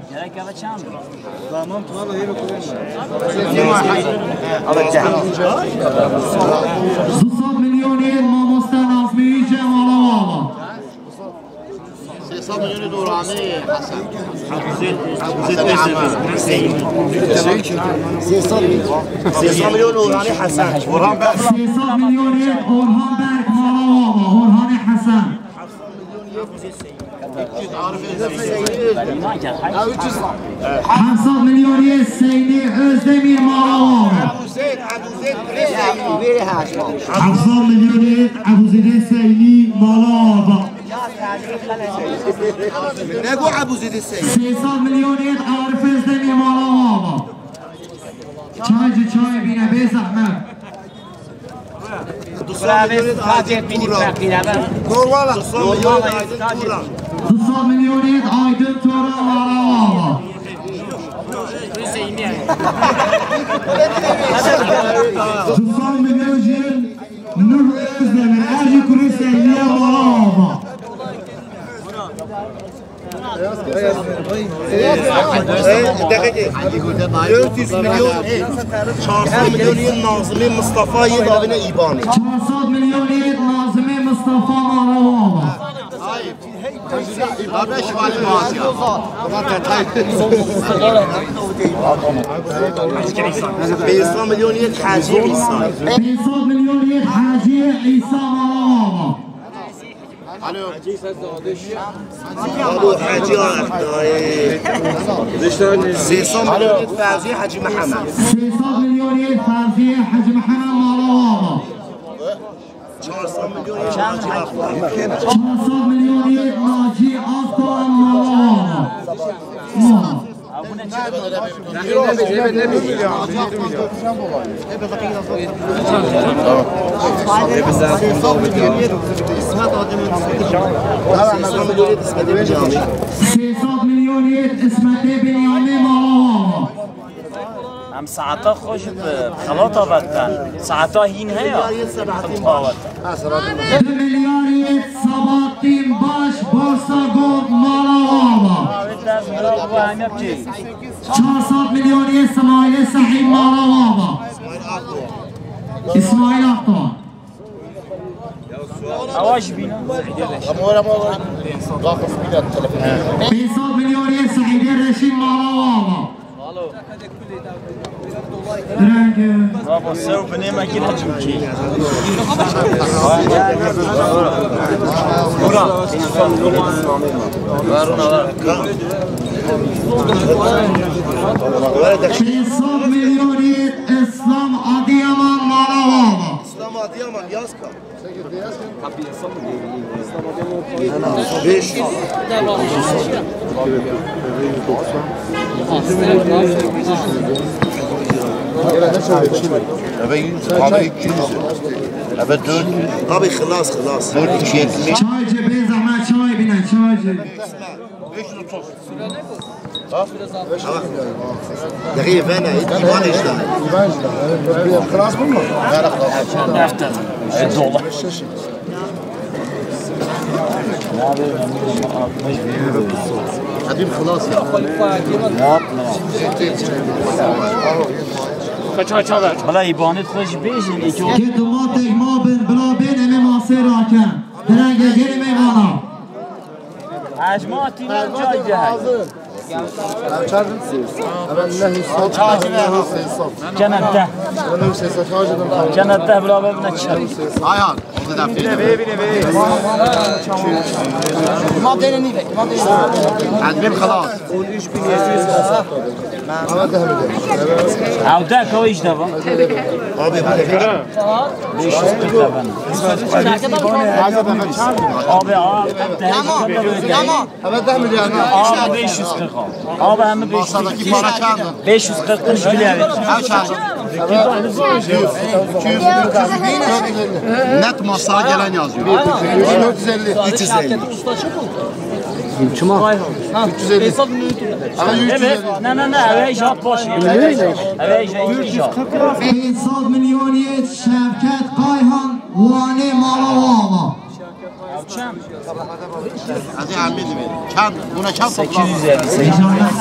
Gerek eve çend bin? Tamam, tamam, yürü koyalım. Du sed milyon yê Mamoste Nazmi Yüce mala ava. Sê sed milyon Orhanê Hesen. Sê sed milyon Orhanê Hesen. Orhan Berk. Sê sed milyon Orhan Berk mala ava. Orhanê Hesen. Heft sed milyon yê Seynî Özdemir mala ava. Heft sed milyon yê Ebuzêdê Seynî mala ava. Nego Ebuzêdê Seynî. Sê sed milyon yê Arif Özdemir mala ava. Çay ji çay bîne bê zehmet. Du sed milyon yê Aydın Turan. Du sed milyon yê Aydın Turan mala ava. Du sed milyon jî Nuh Özdemir, Ercî Kurê Seyliye mala ava. Dört yüz milyon, çar sed milyon yê Nazimê Mustafa yê davêne İbanê. Çar sed milyon yê Nazimê Mustafa mala ava. Pênc sed milyon yê Hacî İsa. Pênc sed milyon yê Hacî İsa mala ava. Alo. Alo, Hacî Ağa, dayê. Sê sed milyon Fevzî Hacî Mihemed. Sê sed milyon Fevzî Hacî Mihemed mala ava. Çar sed milyon Hacî Akdoğan. Çar sed milyon Hacî Akdoğan mala ava. Sê sed milyon yêt ismetê binyamê mala wan. Em saeta xwe ji bi xelata vedidan. Saeta hîn heye? Xelata vedidan. Du milyar yêt Sabahattin Baş borsa got mala wan. Wê dest bira bu hemya bicê. Çar sed milyon yêt Semaîlê Sehîd mala wan. Îsmaîl Akdoğan. Ewa ji bîna. Pênc sed milyon yêt Sehîdê Reşîd mala wan. Rengê. Baba, sew binê me kî ne çimkî. Pênc sed milyon yêt Îslam Adiyaman mala wan. Îslam Adiyaman, Yazka. Eve yüz, abi iki yüz. Eve dört yüz. Abi, xelas, xelas. Dört yüz yetmiş. Çaycı, bê zehmet çay bine, çaycı. Beş yüz otuz. Dixî vene, îvan işte. Xelas bû mu? Defter. Dolar. Edîb xelas. Yapma. Kaça kaça ver? Bala îbanê xwe jî bêjin, îco. Ke tu ma tek ma bin, bila bên em ê masê rakin. Direnge gelê me vana. Hejma tîna çay cehel. Ev çar bin? Ev neh û sed, neh û sê sed. Cennet de. Neh û sê sed, çar bin? Cennet de bira bibine çar. Ayhan, onu da bine, bine, bine. Ma dene nîve, ma dene nîve. Edmim xelas. Ew de ka îş de va. Abi, beş yüz kırk de ben. Abi, abi, tamam, tamam. Abi, beş yüz kırk al. Abi, hem beş yüz kırk. Masadaki para çandır? Beş yüz kırk kuruş bile evet. Her çandır. Net masaya gelen yazıyor. Dört yüz elli. Üç yüz elli. Çima? Üç yüz elli. Ama üç yüz elli. Evet. Ne, ne, ne. Eve iş at boş. Eve iş at. Pênc sed milyon yêt Şevket Kayhan Wanê mala wan. Hadi Ahmet Bey. Çand? Buna çand toplam? Sekiz yüz elli. Sekiz yüz elli.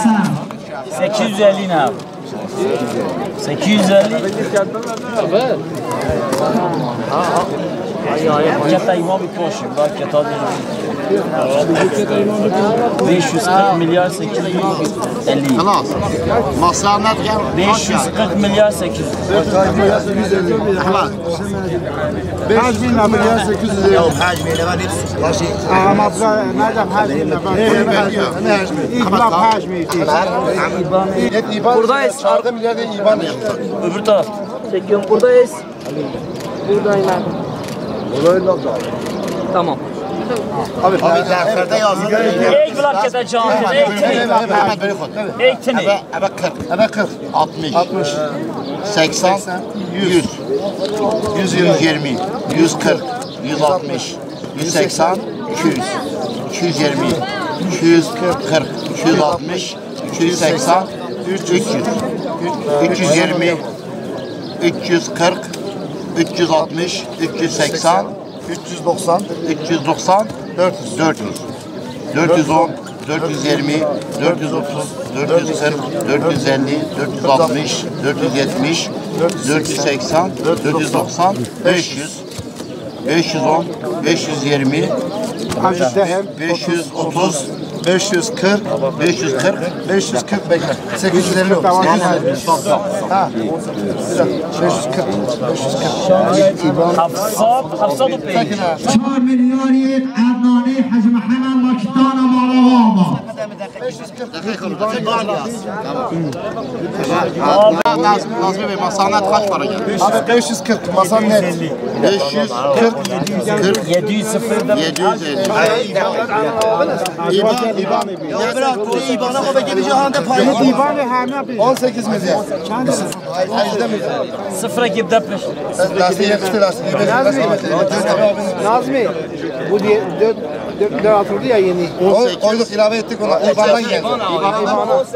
Sekiz yüz elli ne? Sekiz yüz elli. Keta imam bir koşu. Bak keta bir. Beş yüz kırk milyar sekiz yüz elli. Xelas. Masraf ne diyor? Beş yüz kırk milyar sekiz yüz. Ahmet. Beş bin milyar sekiz yüz elli. Ya, hacmi ne var? Hepsi başı. Ama bura nereden hacmi ne var? Hacmi. İlk laf hacmi. Buradayız. Arka milyarda iban. Öbür taraf. Çekiyorum. Buradayız. Buradayım ben. Tamam. Abi, abi, defterde yazın. Ey, bir dakika, can. Ey, tini. Hemen böyle koy. Ey, tini. Eve, eve kırk. Eve kırk. Altmış. Altmış. Seksen. Yüz. Yüz yirmi. Yüz kırk. Yüz altmış. Yüz seksen. İki yüz. İki yüz yirmi. İki yüz kırk. İki yüz altmış. İki yüz seksen. Üç yüz. Üç yüz yirmi. Üç yüz kırk. Üç yüz altmış. Üç yüz seksen. Üç yüz doksan. Üç yüz doksan. Dört yüz. Dört yüz. Dört yüz on, dört yüz yirmi, dört yüz otuz, dört yüz kırk, dört yüz elli, dört yüz altmış, dört yüz yetmiş, dört yüz seksen, dört yüz doksan, beş yüz, beş yüz on, beş yüz yirmi, beş yüz otuz, beş yüz kırk, beş yüz kırk, beş yüz kırk bekle. Sekiz yüz elli oldu. Ha. Beş yüz kırk, beş yüz kırk. Hafsat, hafsat û pênc. Çar milyar yêt Ednanê Hacı Mehmet Makitana mala wan. Tamam. Naz-, Nazmi Bey, masa net kaç para geldi? Abi beş yüz kırk, masa net. Beş yüz kırk. Yedi yüz sıfırdan. Yedi yüz elli. İban, İban. Ya bırak, bu İban'a o bekle bir cihanda paylaşma. İban ve Hami abi. On sekiz milyar. Sıfıra gibi de peş. Lastik yakıştı, lastik. Nazmi, bu diye dört, dört, dört atıldı ya yeni. Koy-, koyduk, ilave ettik ona. İban'dan geldi.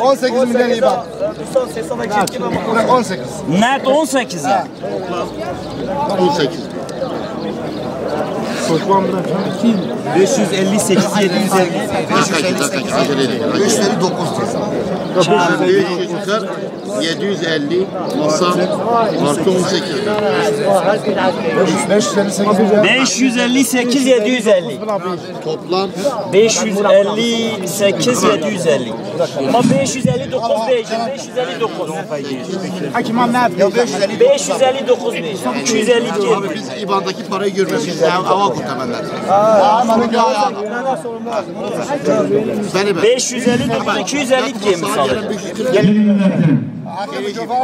On sekiz milyar İban. Bırak on sekiz. Net on sekiz. Ha. On sekiz. Beş yüz elli sekiz, yedi yüz elli. Dakika, dakika, acele edin. Beş yüz elli dokuz diyor. Beş yüz kırk, yedi yüz elli, masa artı on sekiz. Beş yüz elli sekiz, yedi yüz elli. Toplam beş yüz elli sekiz, yedi yüz elli. Ama beş yüz elli dokuz diyeceğim, beş yüz elli dokuz. Hakim abi ne yapıyor? Beş yüz elli dokuz diyeceğim. İki yüz elli diyelim. Biz İban'daki parayı görmemişiz. Hava kurtarmanlar. Beş yüz elli dokuz, iki yüz elli diyelim sana. Gelin milletim.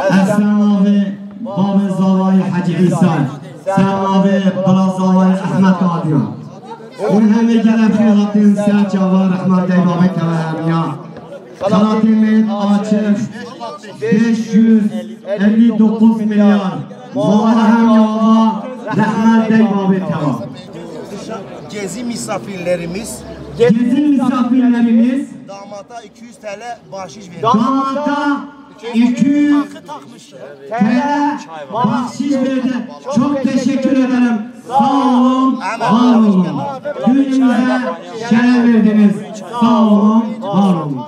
Esnafı Babê Zavayê Hecî Îsa, ser navê Bira Zavayê Ehmed Adiyan. Hûn hemê gelek xêr hatin ser çava rehmet dey babê keve hemiya. Xelatê me açiq beş yüz elli dokuz milyar. Mala hemiya ava rehmet dey babê keva. Gezi misafirlerimiz. Gezi misafirlerimiz. Damata iki yüz T L bahşiş verir. Damata iki yüz T L bahşiş verdi. Çok teşekkür ederim. Sağ olun, var olun. Düğünümüze şeref verdiniz. Sağ olun, var olun.